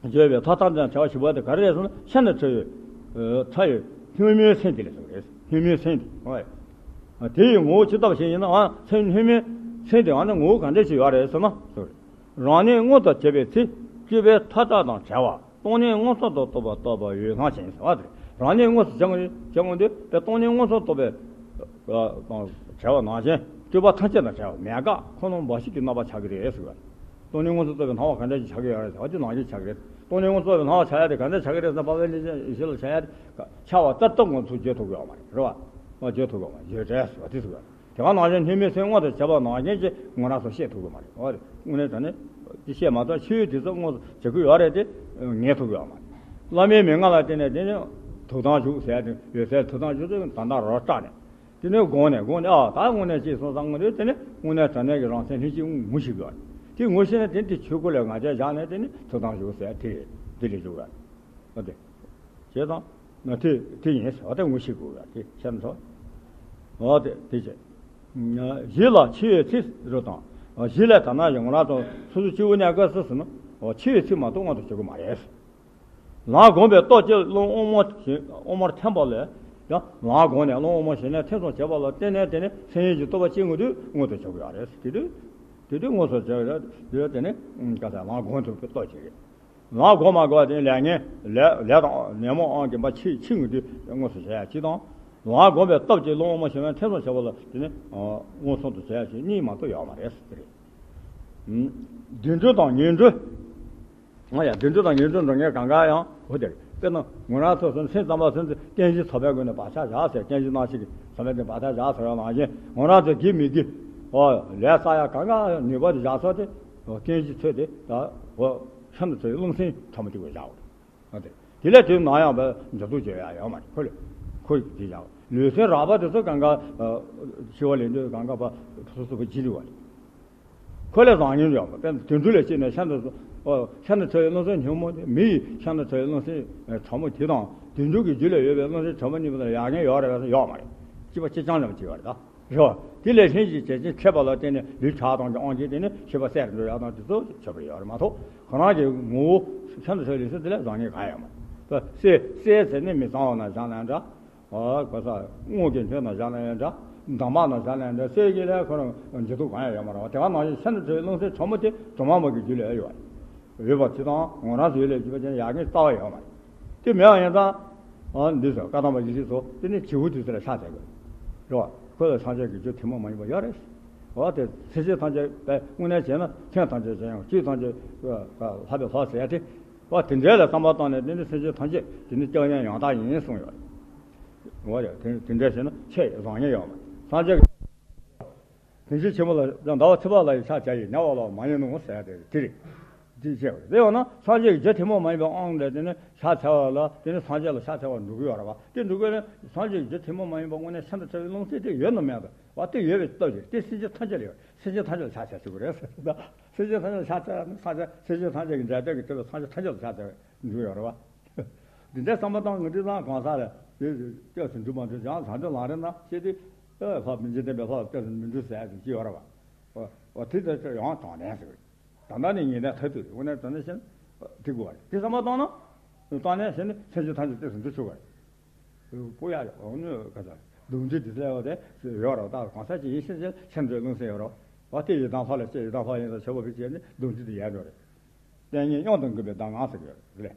བརྗོད་པའི་མཐའ་དང་བྲལ་བ་ཞེས་པ་དེ་ག་རེ་རེད་ཟེར་ན་ཤིན་ཏུ་ཕྲ་བའི། ཨ། ཕྲ་བའི་སྙོན་མོའི་སེམས་དེ་ལ་ཟེར་བ་རེད། སྙོན་མོའི་སེམས་དེ། ཨ། དེ་ཡི་ངོ་བོ་ཇི་ལྟ་བ་ཞིག་ཡིན་ན། ཨ། སེམས་སྙོན་མོའི་སེམས་དེ་ཨ་ནི་ངོ་བོ་ག་འདྲ་ཞིག་ཡོད་རེད་ཟེར་ན་ཟེར། རང་ཉིད་མངོན་དུ་བྱེད་པའི་ཚེ། སྤྱོད་པའི་མཐའ་དག་དང་བྲལ་བ། སྟོང་ཉིད་མངོན་སུམ་དུ་རྟོགས་པ་རྟོགས་པ་ཡུལ་སྣང་ཞིང་ཟེར་བ་དེ། རང་ཉིད་དངོས་སུ་བྱ་དགོས་བྱ་དགོས་དུས་དེ་སྟོང་ཉིད་མངོན་སུམ་རྟོགས་པའི། ཨ། དང་བྲལ་བ་ནང་བཞིན་སྤྱོད་པ་ཐམས་ཅད་དང་བྲལ་བ་མེད་དགག་ཁོ་ན་འབའ་ཞིག་གི་རྣམ་པ་ཆགས་ཀྱི་རེད་ཟེར་བ། སྟོང་ཉིད་མངོན་སུམ་རྟོགས་པའི་སྣང་བ་ག་འདྲ་ཞིག་ཆགས་ཀྱི་ཡོད་རེད་ཟེར་བ་དེ་ནང་བཞིན་ཆགས་ཀྱི་རེད། སྟོང་ཉིད་མངོན་སུམ་རྟོགས་པའི་སྣང་བ་ཆགས་ཡ་དེ་ག་འདྲ་ཆགས་ཀྱི་རེད་ཟེར་ན། དཔལ་ལྡན་འདས་ཀྱི་ཡེ་ཤེས་ལ་ཆགས་ཡ་དེ་ཆགས་པ་ལྟར་སྟོབས་ངོ་ཚུལ་བརྗོད་ཐུབ་ཀྱི་ཡོད་མ་རེད། རེད་བ། བརྗོད་ཐུབ་ཀྱི་ཡོད་མ་རེད། བརྗོད་བྲལ་ཟེར་བ་དེ་ཟེར་བ། དེ་ག་ནང་བཞིན་སྙོན་མོའི་སེམས་མངོན་དུ་བྱེད་པ་ནང་བཞིན་གྱི་ང་རང་ཚོ་ཤེས་ཐུབ་ཀྱི་མ་རེད། འོ་རེད། དངོས་གནས་དྲང་གནས་དེ་ཤེས་མ་ཐུབ། ཆོས་དེ་ཚོ་དངོས་སུ་བྱེད་ཀྱི་ཡོད་རེད་དེ་ངེས་ཐུབ་ཀྱི་ཡོད་མ་རེད། བླ་མའི་མན་ངག་ལ་བརྟེན་ནས་དེ་ནི་ཐུགས་དམ་བཞུགས་ཟེར་ཏེ་ཡོད་ཚད་ཐུགས་དམ་བཞུགས་ཚེ་ད་ལྟ་རོ་སྐྲག་ནས་དེ་ནས་དགོངས་ནས་དགོངས་ནས། ཨ། ད་དངོས་གནས་ཅིག་སོང་ཙང་དངོས་གནས་དེ་ནི་དངོས་གནས་དྲང་གནས་ཀྱི་རང་སེམས་ལྷན་སྐྱེས་ངོ་ཤེས་དགོས། དེ་ངོ་ཤེས་ནས་དེ་དེ་ཆོས་སྐུ་ལ་ང་རྒྱལ་བཞག་ནས་དེ་ནི་ཐུགས་དམ་བཞུགས་ཟེར་དེ་དེ་ལས་བཞུགས་པ་དེ། བྱས་ཙང་ན་དེ་དེ་ཡིན་ཟེར་བ་དེ་ངོ་ཤེས་དགོས་པ་དེ་ཤེས་མ་ཐུབ། འོ་དེ་དེ་བྱས། གཞི་ལ་འཆི་བའི་ཚེ་རུ་དང་། གཞི་ལ་ད་ན་ཡང་ང་རང་ཚོ་སོ་སོ་སྐྱེ་བོ་གནས་སྐབས་སུ་ཟེར་ན། འོ་འཆི་བའི་ཚེ་མ་གཏོགས་མངོན་དུ་བྱེད་དགོས་མ་རེད། ལམ་བསྒོམས་པའི་སྟོབས་ཀྱིས་རླུང་དབང་མོ་ཞིག་དབང་མོར་ཐིམ་པ་ལས་ཀྱང་། ལམ་བསྒོམས་ནས་རླུང་དབང་མོ་ཞིག་ནས་ཐིམ་སོང་བྱེད་པ་ལ་བརྟེན་ནས་དེ་ནི་སེམས་ཡུལ་གྱི་རྟོགས་པ་སྐྱེ་དགོས་དུས་མངོན་དུ་བྱེད་དགོས་ཡ་རེད། དེ་དུས་དེ་དུས་མངོན་སུམ་བྱེད་དགོས་ཡ་དེ་ནི་ག་ས་ལམ་བསྒོམས་ཐུབ་པའི་སྟོབས་ཀྱིས་རེད། ལམ་བསྒོམ་མ་དགོས་པ་དེ་ལས་ངན་ལས་ལས་དང་ཉོན་མོངས་དབང་གིས་མ་འཆི་འཆི་ངེས་དུས་མངོན་སུམ་བྱེད་ཡ་གཅིག་དང་། ལམ་བསྒོམས་པའི་སྟོབས་ཀྱིས་རླུང་དབང་མོ་ཞིག་ནས་ཐིམ་སོང་བྱེད་པ་ལ་དེ་ནི་མངོན་སུམ་དུ་བྱེད་ཡ་གཅིག་གཉིས་མ་གཏོགས་ཡོད་མ་རེད་ཟེར་གྱི་རེད། བདེ་འགྲོ་དང་ངན་འགྲོ། ཨ་ཡ། བདེ་འགྲོ་དང་ངན་འགྲོ་འགྲོ་མཁན་གང་ག་ཡང་འོ་དེ་རེད། དཔེར་ན་ང་རང་ཚོ་སེམས་ཙམ་པ་སེམས་ཀྱི་རྟེན་གཞི་ཚོགས་པའི་སྒོ་ནས་བག་ཆགས་བཞག་ཟེར། རྟེན་གཞི་སྣང་ཤས་ཀྱི་ཚོགས་པའི་སྟེང་བག་ཆགས་བཞག་ཟེར་བ་ནང་བཞིན་ང་རང་ཚོ་དགེ་མི་དགེ། ཨོ། ལས་བསགས་ཡ་གང་ག་ནུས་པ་དེ་བཞག་ཚར་ཏེ། ཨོ། རྟེན་གཞི་ཚོགས་དེ་ད། ཨོ། ཤིན་ཏུ་ཕྲ་བའི་རླུང་སེམས་ཕྲ་མོ་དེ་བས་བཞག་འོ་དེ། དེ་ལས་དེ་ནང་ཡང་བས་འགྱུར་ལྡོག་བྱེད་ཡ་ཡོད་མ་རེད། ཁོ་ལས་ཁོ་དེ་བཞག་ལུས་སེམས་རགས་པ་དེ་ཚོ་གང་ག། ཨ། འཆི་བ་ལས་འདས་གང་ག་བ་སོ་སོ་བ་འཇིག་འགྲོ་བ་རེད། ཁོ་ལས་བཟང་ངན་ཡོད་པ། དཔེར་ན་དུད་འགྲོ་ལ་སྐྱེས་ནས་ཤིན་ཏུ། ཨོ། ཤིན་ཏུ་ཕྲ་བའི་རླུང་སེམས་ཉོན་མོངས་དེ། མི་ཡི་ཤིན་ཏུ་ཕྲ་བའི་རླུང་སེམས་ཕྲ་མོ་དེ་དང་དུད་འགྲོ་གི་རྒྱུད་ལ་ཡོད་པའི་རླུང་སེམས་ཕྲ་མོ་གཉིས་པོ་དེ་ལ་ཡག་ཉེས་ཡོད་རེད་པས་ཡོད་མ་རེད། སྐྱེས་པ་སྐྱེས་ཆུང་ཙམ་སྐྱེས་པ་རེད་ད། རེད་བ། དེ་ལས་ལྷན་ཅིག་བྱེད་ཅིང་ཁེགས་པ་ལ་བརྟེན་ནས་ལུས་ཁྲག་དང་གི་དབང་གིས་དེ་ནི་ཤེས་པ་གསལ་རུ་འགྲོ་ཡག་དང་དེ་ཚོ་ཆོག་པ་ཡོད་རེད་མ་གཏོགས། ཁོ་རང་གི་ངོ་བོ་ཤིན་ཏུ་ཕྲ་བའི་རླུང་སེམས་དེ་ལས་བཟང་ངན་གང་ཡང་ཡོད་མ་རེད། གསེར་གསེར་ཟེར་ནི་མི་གཙང་བ་ན་བཞག་ན་འདྲ། ཨ། གོ་ས་དངུལ་གྱི་སྣོད་ནང་བཞག་ན་ཡང་འདྲ། འདམ་བག་ནང་བཞག་ན་ཡང་འདྲ། གསེར་གྱི་ལས་ཁོ་རང་འགྱུར་ལྡོག་གང་ཡང་ཡོད་མ་རེད་བ། དེ་ག་ནང་བཞིན་ཤིན་ཏུ་ཕྲ་བའི་རླུང་སེམས་ཕྲ་མོ་དེ་དུ་མ་མོ་གི་རྒྱུད་ལ་ཡོད་པ་རེད། ཡོད་པ་དེ་དང་ང་རང་ཚོའི་ལས་བྱེད་པ་ཅན་ཡག་ཉེས་རྩ་བ་ཡོད་མ་རེད། དེ་མེད་པ་ཡིན་ཙང་། ཨ། འདི་ཚོ་བཀའ་གདམས་པ་ཡེ་ཤེས་ཚོ་དེ་ནི་བྱེད་པོ་དེ་ཚོ་ལ་ཕྱག་འཚལ་དགོས་རེད་བ། ཁོ་ལ་སངས་རྒྱས་ཀྱི་རྒྱུ་ཐུན་མོང་མ་ཡིན་པ་ཡོད་རེད། འོ་དེ་སེམས་ཅན་ཐམས་ཅད་པས་དངོས་གནས་བྱས་ན་སེམས་ཐམས་ཅད་ཀྱང་ཡང་ཆོས་ཐམས་ཅད་ལྷག་པའི་ལྷ་ཟེར་ཡ་དེ། འོ་དེ་འདྲའི་ལ་བསམ་པ་བཏང་ནས་དེ་ནི་སེམས་ཅན་ཐམས་ཅད་དེ་ནི་སྐྱབས་གནས་ཡང་དག་ཡིན་གསུངས་ཡོད་རེད། འོ་ཡ། དེ་དེ་འདྲ་བྱས་ན་ཆེས་བཟང་ངན་ཡོད་མ་རེད། སངས་རྒྱས་ཀྱི་དེ་བཞིན་ཆེན་པོ་ལ་ཡང་ཟླ་བ་ཚེས་པ་ལ་ཡི་ཕྱག་བྱ་ཡི་ཉེ་བ་ལ་མ་ཡིན་ནོ་ཟེར་ཡ་དེ་དེ་རེད། དེ་བྱས་པ་རེད། ཡང་ན་སངས་རྒྱས་ཀྱི་རྒྱུ་ཐུན་མོང་མ་ཡིན་པའི་དབང་ལས་དེ་ནི་ཕྱག་འཚལ་བ་ལ་དེ་ནི་སངས་རྒྱས་ལ་ཕྱག་འཚལ་བར་འགྲོ་གི་ཡོད་རེད་བ། དེ་འགྲོ་དགོས་ན་སངས་རྒྱས་ཀྱི་རྒྱུ་ཐུན་མོང་མ་ཡིན་པ་དངོས་གནས་ཤིན་ཏུ་ཕྲ་བའི་རླུང་སེམས་དེ་ཡོད་ནོ་མེད་ནོ་བ་དེ་ཡོད་པའི་སྟོབས་ཀྱིས་དེ་སེམས་ཅན་ཐམས་ཅད་ལ་ཡོད། སེམས་ཅན་ཐམས་ཅད་ལ་ཕྱག་འཚལ་ཆོག་གི་རེད་ཟེར། ད་སེམས་ཅན་ཐམས་ཅད་ལ་ཕྱག་འཚལ་ན་སངས་རྒྱས་སེམས་ཅན་ཐམས་ཅད་ཀྱི་འབྲས་དོན་གྱི་ཐོབ་པའི་སངས་རྒྱས་ཐམས་ཅད་ལ་ཕྱག་འཚལ་བའི་འགྲོ་ཡོད་རེད་བ། འདི་འདྲའི་བསམ་པ་བཏང་ངེས་དུས་ཙང་གང་ཟག་ལ་དེ་སྐྱབས་སུ་འགྲོ་མ་འགྲོ་ཀྱང་ཟ་འགྲོ་ལངས་རེ་ན་ཤེས་དུས། ཨ། ལྷ་མི་འཇིག་རྟེན་པའི་ལྷ་ལ་སྐྱབས་སུ་མི་འགྲོ་ཟེར་ཡ་དེ་ཅི་ཡོད་རེད་བ། འོ་འོ་དེ་ལྟར་ཡང་དྲང་གནས་ཟེར་བ་རེད། ད་ལྟ་ནི་ངེས་གནས་མཐར་ཐུག་རེད། དངོས་གནས་དྲང་གནས་བཤད་ན་དེ་དགོས་པ་རེད། དེ་བསམ་པ་བཏང་ན། དྲང་གནས་བཤད་ན་སེམས་ཅན་ཐམས་ཅད་སྐྱབས་སུ་འགྲོ་ཆོག་པ་རེད། སྤུ་ཡ་ཡོད་ནི་ག་ས་རེད། སྡུག་འདི་འདི་སླེབས་པ་དེ་ཡོད་རེད། ད་གང་ཟག་ཅིག་ཡིན་ཕྱིན་ཆད་ཤིན་ཏུ་རླུང་སེམས་ཡོད་རེད། འོ་དེ་ཡི་དམ་ལྷ་ལ་སྐྱེས། ཡི་དམ་ལྷ་ཡིན་ཙང་ཆོས་པོ་བི་བྱས་ནས་སྡུག་འདི་དེ་ཡལ་འགྲོ་རེད། ལྟས་ངན་གཡང་དུ་འགུལ་བའི་གདམས་ངག་ཟེར་གྱི་ཡོད་རེད།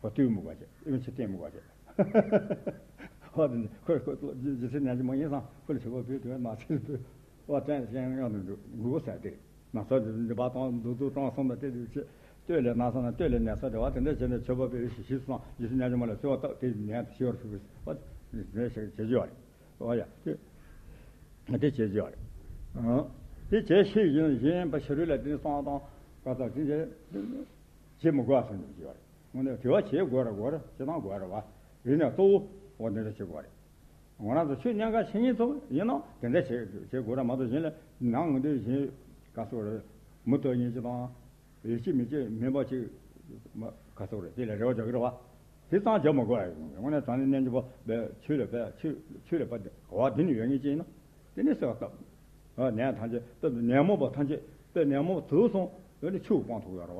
ཁོ་ལྟོས་མི་དགོས་བྱས། ཨེམ་ཆི་བསྟན་མི་དགོས་བྱས། ཨོ་དེ་ནི་ཁོ་ཁོ་རྗེ་བཙུན་རྣལ་འབྱོར་མ་ཡིན་ཙང་ཁོ་ལ་མཆོད་པ་ཕུལ་དུས་མ་ཚད་ལ་ཕུལ། ཨོ་བསྟན་ཞེས་ཡང་དུ་འགྲོ་འགྲོ་ཟེར་ཏེ། ན་ཚ་དེ་འདི་པ་དང་འདུག་འདུག་སྟངས་སོང་ན་དེ་དུས་ཆེ། སྟོད་ལས་ན་ཚ་ན་སྟོད་ལས་ན་ཚ་དེ་བ་དེ་འདྲ་བྱས་ནས་མཆོད་པ་ཕུལ་ཞིག་ཞིག་སོང་། རྗེ་བཙུན་རྣལ་འབྱོར་མ་ལ་གསོལ་བ་བཏབ་སྟེ་ནས་ཤི་བར་ཐུག་གི། ཨོ་དེ་བྱེད་ཀྱི་ཡོད་རེད། ཨོ་ཡ་དེ་དེ་བྱེད་ཀྱི་ཡོད་རེད། ཨང་། དེ་བྱེད་ཤེས་བཞིན་བཞིན་པ་ཕྱི་རོལ་ལ་དེ་སོང་དང་ག་ཚ་དེ་འདྲ་བྱེད་མི་དགོས་བསམ་གྱི་ཡོད་རེད། དངོས་གནས་དྲི་བ་བྱེད་དགོས་ར་དགོས་ར་བྱེད་སྟངས་དགོས་ར་བ། ཡིན་ནའི་གཙོ་བོ་འོ་འདི་འདྲ་བྱེད་དགོས་རེད། ང་རང་ཚོ་ཆོས་གནད་འགག་ཆེ་ཉིད་ཚོ་ཡིན་ན་དེ་འདྲ་བྱེད་བྱེད་དགོས་ར་མ་གཏོགས་གཞན་ལ་ནང་ངོ་འདི་བཞིན་ག་སོགས་རེད། མུ་མཐུད་ཉིད་ཀྱི་དང་། ཡིད་ཆེས་མི་བྱེད་མིན་པ་ཅིག་མ་ག་སོགས་རེད། དེ་ལ་རེ་བ་རྒྱག་གི་རེད་བ། དེ་ཙང་རྒྱག་མ་དགོས་ཡ་ཡོང་། དངོས་གནས་དྲང་གནས་རྣལ་འབྱོར་པ་བས་ཆོས་ལ་བས་ཆོས་ཆོས་ལ་བས་ག་བ་འདི་ནི་ཡོད་ངེས་ཅན་ཡིན་ན་དེ་ནི་གསོལ་བ་བཏབ། ཨ་ནད་ཐམས་ཅད་སྟབས་ནད་མོ་བ་ཐམས་ཅད་དཔེ་ནད་མོ་བ་དུག་སོང་ཡོད་ནི་ཆུ་སྤང་ཐུབ་ཡོད་རེད་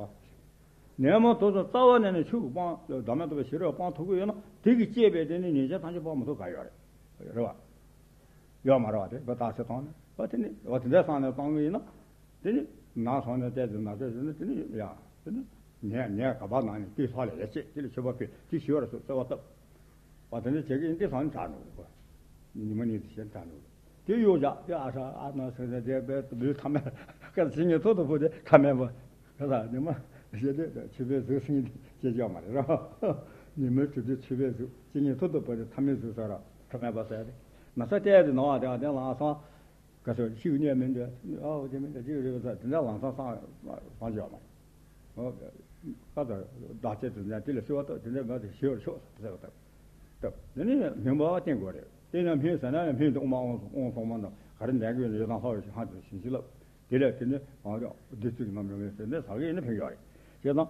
བ། ནད་མོ་དུག་སོང་རྩ་བ་ནས་ནི་ཆུ་སྤང་བདག་མེད་རྟོགས་པའི་ཞི་རོལ་སྤང་ཐུབ་ཀྱི་ཡོད་ན་དེ་གིས་བསྐྱེད་པའི་དེ་ནི་ཉེས་ཅན་ཐམས་ཅད་སྤང་མི་ཐུབ་ག་ཡོད་རེད། རེད་བ། ཡོད་མ་རེད་བ། དེ་བ་རྟགས་གསལ་བཏང་ནས་བ་དེ་ནི་བ་དེ་འདྲ་སང་ནས་བཏང་གི་ཡིན་ན། དེ་ནི་ན་སོང་ནས་བལྟས་ཏེ་ན་བལྟས་ཏེ་ནི་དེ་ནི་ཡ་དེ་ནི་ནད་ནད་ག་པ་ན་ནི་དེ་ལྷག་ལས་ཡ་ཆེ་དེ་ལ་མཆོད་པ་ཕུལ་དེ་ཞི་བར་གསོལ་བ་བཏབ། བ་དེ་ནི་བྱེད་ཀྱི་ཡིན་དེ་སང་ནི་དྲག་འགྲོ་གི་རེད་བ། ཉི་མ་གཉིས་དེ་བྱས་དྲག་འགྲོ་གི་རེད། དེ་གཡོག་བཞག་དེ་ཨ་ཧྲ་ཨ་ན་ཟེར་ནས་དེ་བས་བུའི་ཐ་མལ་སྐད་ཆ་ཉན་ཐོག་ཏུ་བུ་དེ་ཐ་མལ་པ་ག་ས་ཉི་མ་ཞེ་དེ་ཆུ་བེད་གཟུགས་སིང་དེ་ཅེས་བྱ་མ་རེད་ར། ཉི་མའི་དྲོད་དེ་ཆུ་བེད་གཟུགས་ཅི་ཉན་ཐོག་ཏུ་བུ་དེ་ཐ་མལ་གཟུགས་ས་ར་ཐ་མལ་པ་ཟེར་དེ་ན་ས་བལྟས་དེ་ནང་བ་དེ་ཨ་དེ་ལ་ཨ་སང་ག་ས་ཤིག་ཉན་མིན་དེ་ཨའོ་དེ་མིན་དེ་ཅིག་རེད་པ་ས་དེ་འདྲ་ལང་སང་སང་སང་བྱ་མ་རེད། ཨོ། ཀ་ད་བདག་ཅག་དེ་འདྲ་དེ་ལ་ཤི་བ་ཐོབ་དེ་འདྲ་མ་དེ་ཤི་བར་ཤོག་ཟེར་བ་དང་། དེ་ནི་སྙིང་པོ་བསྟེན་དགོས་རེད། དེ་ནས་སྨན་ཟ་ན་ཡང་སྨན་དེ་དབུ་མ་དབང་དབང་ཐོག་མ་དང་ག་རེ་འདྲ་གི་ཡོད་ན་ཡོད་དང་ལྷག་ཡོད་ཞིག་ཧང་དུ་ཞིང་ཞིག་ལབ། དེ་ལས་དེ་ནི་ཨ་བདུད་རྩི་གི་རྣམ་སྨིན་ཟེར་ནས་ཟ་གི་ཡིན་ན་ཕན་ཡོད་རེད། ཅེས་དང་།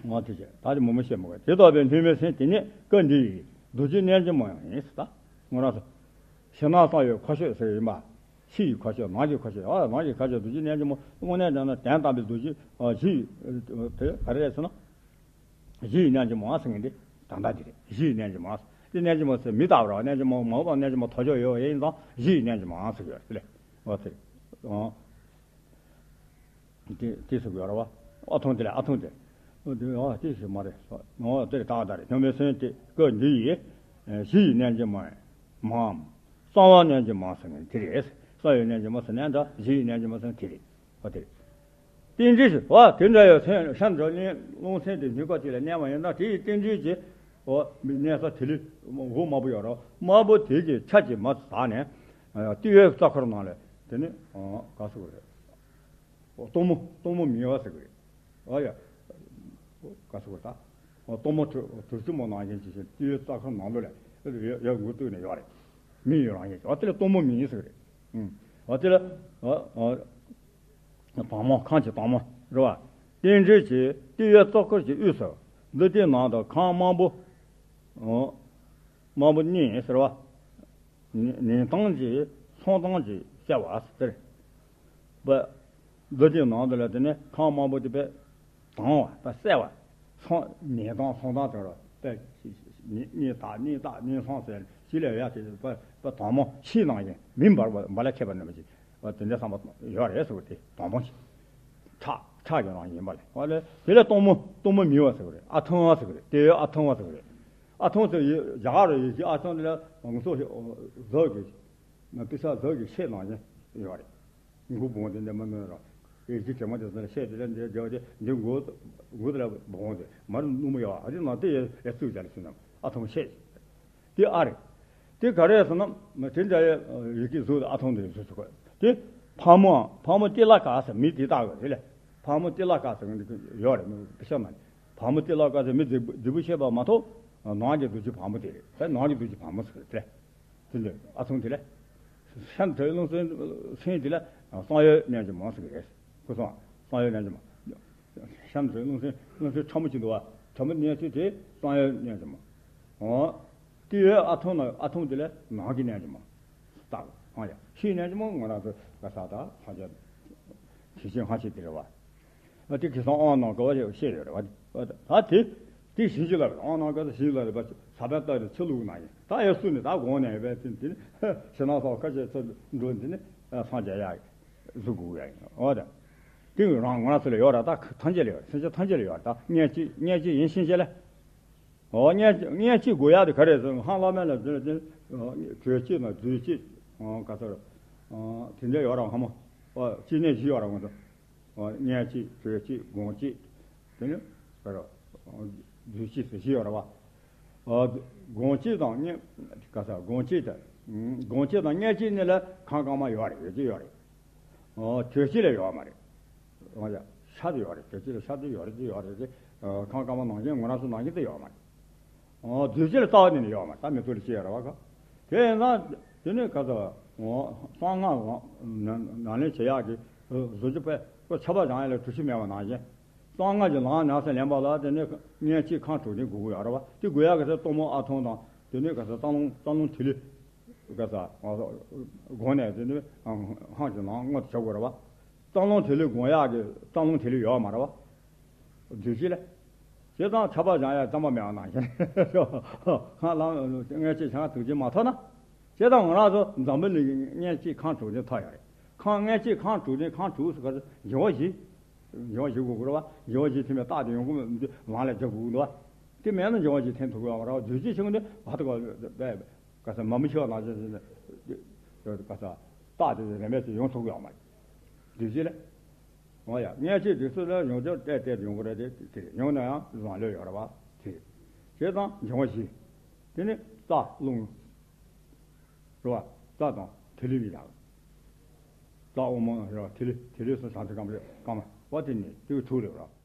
ང་དེ་བྱས་ད་དེ་མུ་མུ་བཤད་མི་དགོས། དེ་ལྟ་བུའི་སྙིགས་མའི་སེམས་དེ་ཉིད་སྐུ་འདི་ཡི་རྡོ་རྗེ་རྣལ་འབྱོར་མ་ཡང་ཡིན་ཟེར་ད། ང་རང་ཚོ་ཕྱི་ནང་གསང་བའི་མཁའ་སྤྱོད་ཟེར་ཡིན་པ། ཕྱི་ཡི་མཁའ་སྤྱོད་ནང་གི་མཁའ་སྤྱོད། ཨ་ནང་གི་མཁའ་སྤྱོད་རྡོ་རྗེ་རྣལ་འབྱོར་མ་དངོས་གནས་དྲང་ན་དོན་དམ་པའི་རྡོ་རྗེ་ཨ་གཞི་ཡི་དེ་ག་རེ་རེད་ཟེར་ན། གཞི་ཡི་རྣལ་འབྱོར་མ་ཟེར་མཁན་དེ་ད་ལྟ་དེ་རེད། གཞི་ཡི་རྣལ་འབྱོར་མ་ཟེར་དེ་རྣལ་འབྱོར་མ་ཟེར་མི་རྟག་པ་རེད་བ། རྣལ་འབྱོར་མ་མ་འོངས་པ་རྣལ་འབྱོར་མ་དོ་ཅོག་ཡོད་ཡིན་ཙང་གཞི་ཡི་རྣལ་འབྱོར་མ་ཟེར་གི་ཡོད་རེད་ལེ། འོ་དེ་རེད། ཨང་། དེ་དེ་ཟེར་གི་ཡོད་རེད་བ། ཨ་ཐུང་དེ་ལ་ཨ་ཐུང་དེ། ཨོ་དེ་ཨ་དེ་ཟེར་མ་རེད། ཨོ་དེ་རེད་ད་ད་རེད། སྙིགས་མའི་སེམས་དེ་སྐུ་འདི་ཡི་གཞི་ཡི་རྣལ་འབྱོར་མའམ། གསང་བ་རྣལ་འབྱོར་མ་ཟེར་མཁན་དེ་རེད། གསང་བའི་རྣལ་འབྱོར་མ་ཟེར་ནའང་འདྲ་གཞི་ཡི་རྣལ་འབྱོར་མ་ཟེར་མཁན་དེ་རེད། ཨོ་དེ་རེད། རྟེན་འབྲེལ་ཞིག་བ་དེ་འདྲ་ཡོད་ཚེ་ཤར་འགྲོ་གླིང་ཀླུང་སེང་དེ་ཉིད་ཀ་ཅིག་ལ་གནས་པ་ཡིན་ན་དེ་ཡི་རྟེན་འབྲེལ་གྱི་འོ་མི་གནས་ས་དེ་ལས་འོ་མང་པོ་ཡོད་རེད། དམར་པོ་དེ་གི་ཆ་གཅིག་མར་ཟགས་ནས་ཏི་ཡོད་རྩ་འཁོར་ནང་ལ་དེ་ནི་ག་ཟེར་དགོས་རེད། སྟོང་མོ་སྟོང་མོ་མི་བ་ཟེར་གི་རེད། ཨ་ཡ། ག་ཟེར་དགོས་ད། སྟོང་མོ་དུར་དུར་ཆུ་མོ་ནང་བཞིན་ཅིག་བཞིན་ཏི་ཡོད་རྩ་འཁོར་ནང་ལོགས་ལ་ཡ་མགོ་བཏུགས་ནས་ཡོད་རེད། མི་ཡི་རང་བཞིན་ཨ་དེ་ལ་སྟོང་མོ་མི་ཟེར་གི་རེད། ཨ་དེ་ལ་ཨ་ཨ། དྭངས་མ་ཁམས་ཀྱི་དྭངས་མ་རེད་བ། རྟེན་འབྲེལ་གྱི་ཏི་ཡོད་རྩ་འཁོར་གྱི་དབུས་སུ་འདི་དེའི་ནང་དུ་ཁམས་དམར་པོ། དམར་པོ་གཉིས་ཟེར་བ། ནན་ནན་ཏང་གི་སོང་ཏང་གི་གསལ་བ་ཟེར། པ། འདི་དེའི་ནང་དུ་ལ་དེ་ནས་ཁམས་དམར་པོ་དེ་པས་དྭངས་བ་དང་གསལ་བ། སོང་ནན་ཏང་སོང་ཏང་ཟེར་བ་པས། གཉིས་དག་གཉིས་དག་གཉིས་སོང་ཟེར་ཞི་ལས་ཡ་དེ་པ་པ་དྭངས་མོ་ཕྱིའི་ནང་བཞིན་མི་འབར་བ་འབར་ལ་ཁད་པ་ནི་མ་བྱེད། པ་དེ་འདྲ་བསམ་པ་ཡོད་རེད་ཟེར་བ་དེ་དྭངས་མོ་ཆེ། ཁྲག་ཁྲག་གི་རང་ཡིན་པ་ལས་བ་ལས་དེ་ལས་སྟོང་མོ་སྟོང་མོ་མི་བ་ཟེར་བ་རེད། ཨ་ཐུང་བ་ཟེར་བ་རེད། དེ་ཡོད་ཨ་ཐུང་བ་ཟེར་བ་རེད། ཨ་ཐུང་ཟེར་ཡོད་རྒྱ་གར་རུ་ཡོད་ཀྱི་ཨ་ཐུང་དེ་ལ་ང་ཚོ་ཟོག་གི་ན་པི་ས་ཟོག་གི་ཤེད་ནང་བཞིན་ཡོད་རེད། མགོ་བོང་དེ་འདྲ་མ་ནོན་ར། ཨེ་ཅི་དྲི་མ་དེ་ཚོ་ལ་ཤེད་དེ་ལ་འདི་རྒྱ་བ་དེ་འདི་མགོ་མགོ་དེ་ལ་བོང་དེ་མར་སྣུམ་ཡོད་ཨ་དེ་ནང་དེ་ཡ་ཡ་བཙུགས་བྱ་ལ་ཚུད་ན་ཨ་ཐུང་ཤེད། དེ་ཨ་རེད། དེ་ག་རེ་ཟེར་ན་དེ་འདྲ་ཡ་ཡི་གེ་གཟུགས་དེ་ཨ་ཐུང་དེ་གཟུགས་སུ་གོ། དེ་ཕག་མོའམ་ཕག་མོ་ཏི་ལ་ཀ་ཟེར་མི་དེ་དག་གི་རེད་ལ། ཕག་མོ་ཏི་ལ་ཀ་ཟེར་གི་ཡོད་རེད་མི་ཤ་མ་ནི། ཕག་མོ་ཏི་ལ་ཀ་ཟེར་མི་རྫིག་རྫིག་པོ་བཤད་པ་མ་གཏོགས། ནང་གི་འདུ་བྱེད་བ་མོ་དེ་རེད། ད་ནང་གི་འདུ་བྱེད་བ་མོ་ཟེར་དེ་རེད། དེ་འདྲ་ཨ་ཐུང་དེ་ལ། གཤམ་དུ་རླུང་སེམས་སེམས་དེ་ལ་བསམ་ཡུལ་རྣལ་འབྱོར་མ་ཟེར་གི་རེད། ཁུ་སོང་བསམ་ཡུལ་རྣལ་འབྱོར་མ། གཤམ་དུ་རླུང་སེམས་རླུང་སེམས་ཕྲ་མོ་ཅིག་འདུག་བ། ཕྲ་མོ་གནས་ཚུལ་དེ་བསམ་ཡུལ་རྣལ་འབྱོར་མ། འོ། དེ་ཡོད་ཨ་ཐུང་ན་ཨ་ཐུང་དེ་ལ་ནང་གི་རྣལ་འབྱོར་མ། རྟག་ལ་ཧང་ཡ་ཤེས་རྣལ་འབྱོར་མ་ང་རང་ཚོ་ག་ས་ད་ཧང་ཡ་ཤེས་ཤེས་ཧང་ཤེས་དེ་རེད་བ། ཨ་དེ་གི་སང་ཨང་ནང་ག་བ་ཞིག་བཤད་ཡོད་རེད་བ། ད་དེ་དེ་བྱིན་གྱིས་བརླབས་ཨང་ནང་ག་ས་བྱིན་གྱིས་བརླབས་པ་ས་པན་བཏབ་ནས་ཚེ་ལུག་ན་ཡིན། ད་ཡ་སུ་ནས་ད་དགོངས་ནས་ཡོད་པས་དེ་དེ་ནི་ཞེ་ན་སོགས་ཁ་ཤས་ཚེ་འགྲོ་འདི་ནི་སངས་རྒྱས་ཡག་གཟུགས་དགོས་ཡ་ཡིན། འོ་ད་དེ་རང་ང་རང་ཚོ་ལ་ཡོད་ར། ད་ཐམས་ཅད་ལ་ཡོད་ར། སེམས་ཅན་ཐམས་ཅད་ལ་ཡོད་ར། ད་མངལ་སྐྱེས་མངལ་སྐྱེས་ཡིན་ཕྱིན་ཆད་ལ། འོ་མངལ་མངལ་སྐྱེས་དགོས་ཡ་དེ་ག་རེ་ཟེར་ན་ཧང་བླ་མེད་ལ་དེ་དེ་གྲོལ་སྐྱེས་དང་རྫུས་སྐྱེས་ག་ཚོད་དེ་འདྲ་ཡོད་ར། ཧ་མོ་སྐྱེ་གནས་བཞི་ཡོད་ར། ང་ཚོ། མངལ་སྐྱེས་གྲོལ་སྐྱེས་སྒོང་སྐྱེས། དེ་ནི་རྫུས་སྐྱེས་ཟེར་བཞི་ཡོད་ར་བ། སྒོང་སྐྱེས་དང་མངལ་ག་ས་སྒོང་སྐྱེས་དང་སྒོང་སྐྱེས་དང་མངལ་སྐྱེས་གཉིས་ལ་ཁམས་དཀར་དམར་ཡོད་རེད། ཡོད་ཀྱི་ཡོད་རེད། གྲོལ་སྐྱེས་ལ་ཡོད་མ་རེད། ཤ་དེ་ཡོད་རེད། གྲོལ་སྐྱེས་ལ་ཤ་དེ་ཡོད་རེད། དེ་ཡོད་རེད། དེ་ཁམས་དཀར་དམར་ནང་བཞིན་ངོ་རང་སོ་ནང་བཞིན་དེ་ཡོད་མ་རེད། རྫུས་སྐྱེས་ལ་རྩ་བ་ནས་ནི་ཡོད་མ་རེད། ད་མི་ཚོ་ལ་སྐྱེ་ཡོད་ར་བ་ག་དེ་ཡིན་ཙང་དེ་ནི་ག་ས་གསང་སྔགས་ནང་ལེན་བྱེད་ཡག་གི་བཟོ་རྒྱུ་པས་ཁོ་ཆ་བ་བཞག་ཡ་ལ་གྲུ་བཞི་མེད་པ་ནང་བཞིན། གསང་སྔགས་ཀྱི་ལམ་ཉམས་སུ་ལེན་པ་ལ་དེ་ནི་མངལ་སྐྱེས་ཁམས་དྲུག་ནི་དགོས་ཀྱི་ཡོད་ར་བ། དེ་དགོས་ཡག་གི་ཚེ་གཏུམ་མོ་ཨ་ཐུང་དང་དེ་ནི་ག་ས་རྩ་རླུང་རྩ་རླུང་ཐིག་ལེ་ག་ས་སྒོ་ནས་དེ་ནི་ཧང་གི་ནང་མངོན་དུ་བྱ་དགོས་ར་བ། རྩ་རླུང་ཐིག་ལེ་སྒོང་ཡག་གི་རྩ་རླུང་ཐིག་ལེ་ཡོད་མ་ར་བ། རྫུས་སྐྱེས་ལ། བྱས་ཙང་ཆ་བ་བཞག་ཡ་རྩ་བ་མེད་པ་ནང་བཞིན། ཧང་ལམ་མངལ་སྐྱེས་ཆང་དུག་ཅན་མ་ཐོབ་ན། བྱས་ཙང་ང་རང་ཚོ་འཛམ་བུ་གླིང་མངལ་སྐྱེས་ཁམས་དྲུག་ཅན་ཐོབ་ཡོད་རེད། ཁམས་མངལ་སྐྱེས་ཁམས་དྲུག་ཅན་ཁམས་དྲུག་ཟེར་ག་ཚོད་འབྱུང་བ་བཞི། འབྱུང་བ་བཞི་དགོས་དགོས་རེད་བ། འབྱུང་བ་བཞི་ཐེམ་པའི་རྟགས་དེ་ཡོང་གི་མི་འདུག་ལམ་ལ་རྒྱག་དགོས་འདུག་བ། དེ་མེད་ན་འབྱུང་བ་བཞི་ཐེམ་ཐུབ་ཀྱི་ཡོད་མ་རེད་བ། རྫུས་སྐྱེས་ཆུང་དེ་བར་དུ་ག་ས་མ་མི་ཤི་བ་ནང་བཞིན་ག་ས་རྟགས་དེ་རེ་མེད་དུ་ཡོང་ཐུབ་ཀྱི་ཡོད་མ་རེད། རྫུས་སྐྱེས་ལ། འོ་ཡ། མངལ་སྐྱེས་དུས་སུ་ལ་ཡོངས་གྱུར་བལྟས་བལྟས་ཡོང་གི་རེད་དེ། དེ་ཡོང་ན་ཡང་བཟང་ལོས་ཡོད་རེད་བ། དེ་བྱས་ཙང་འབྱུང་བ་བཞི། དེ་ནི་རྩ་རླུང་རེད་བ། རྩ་དང་ཐིག་ལེ་ཡིན་ཡང་། རྩ་དབུ་མ་རེད་བ། ཐིག་ལེ་ཐིག་ལེ་སོགས་བྱང་ཆུབ་སེམས་དཔའི་སྐར་མ་བ་དེ་ནི་དེ་དྲུག་རེད་བ།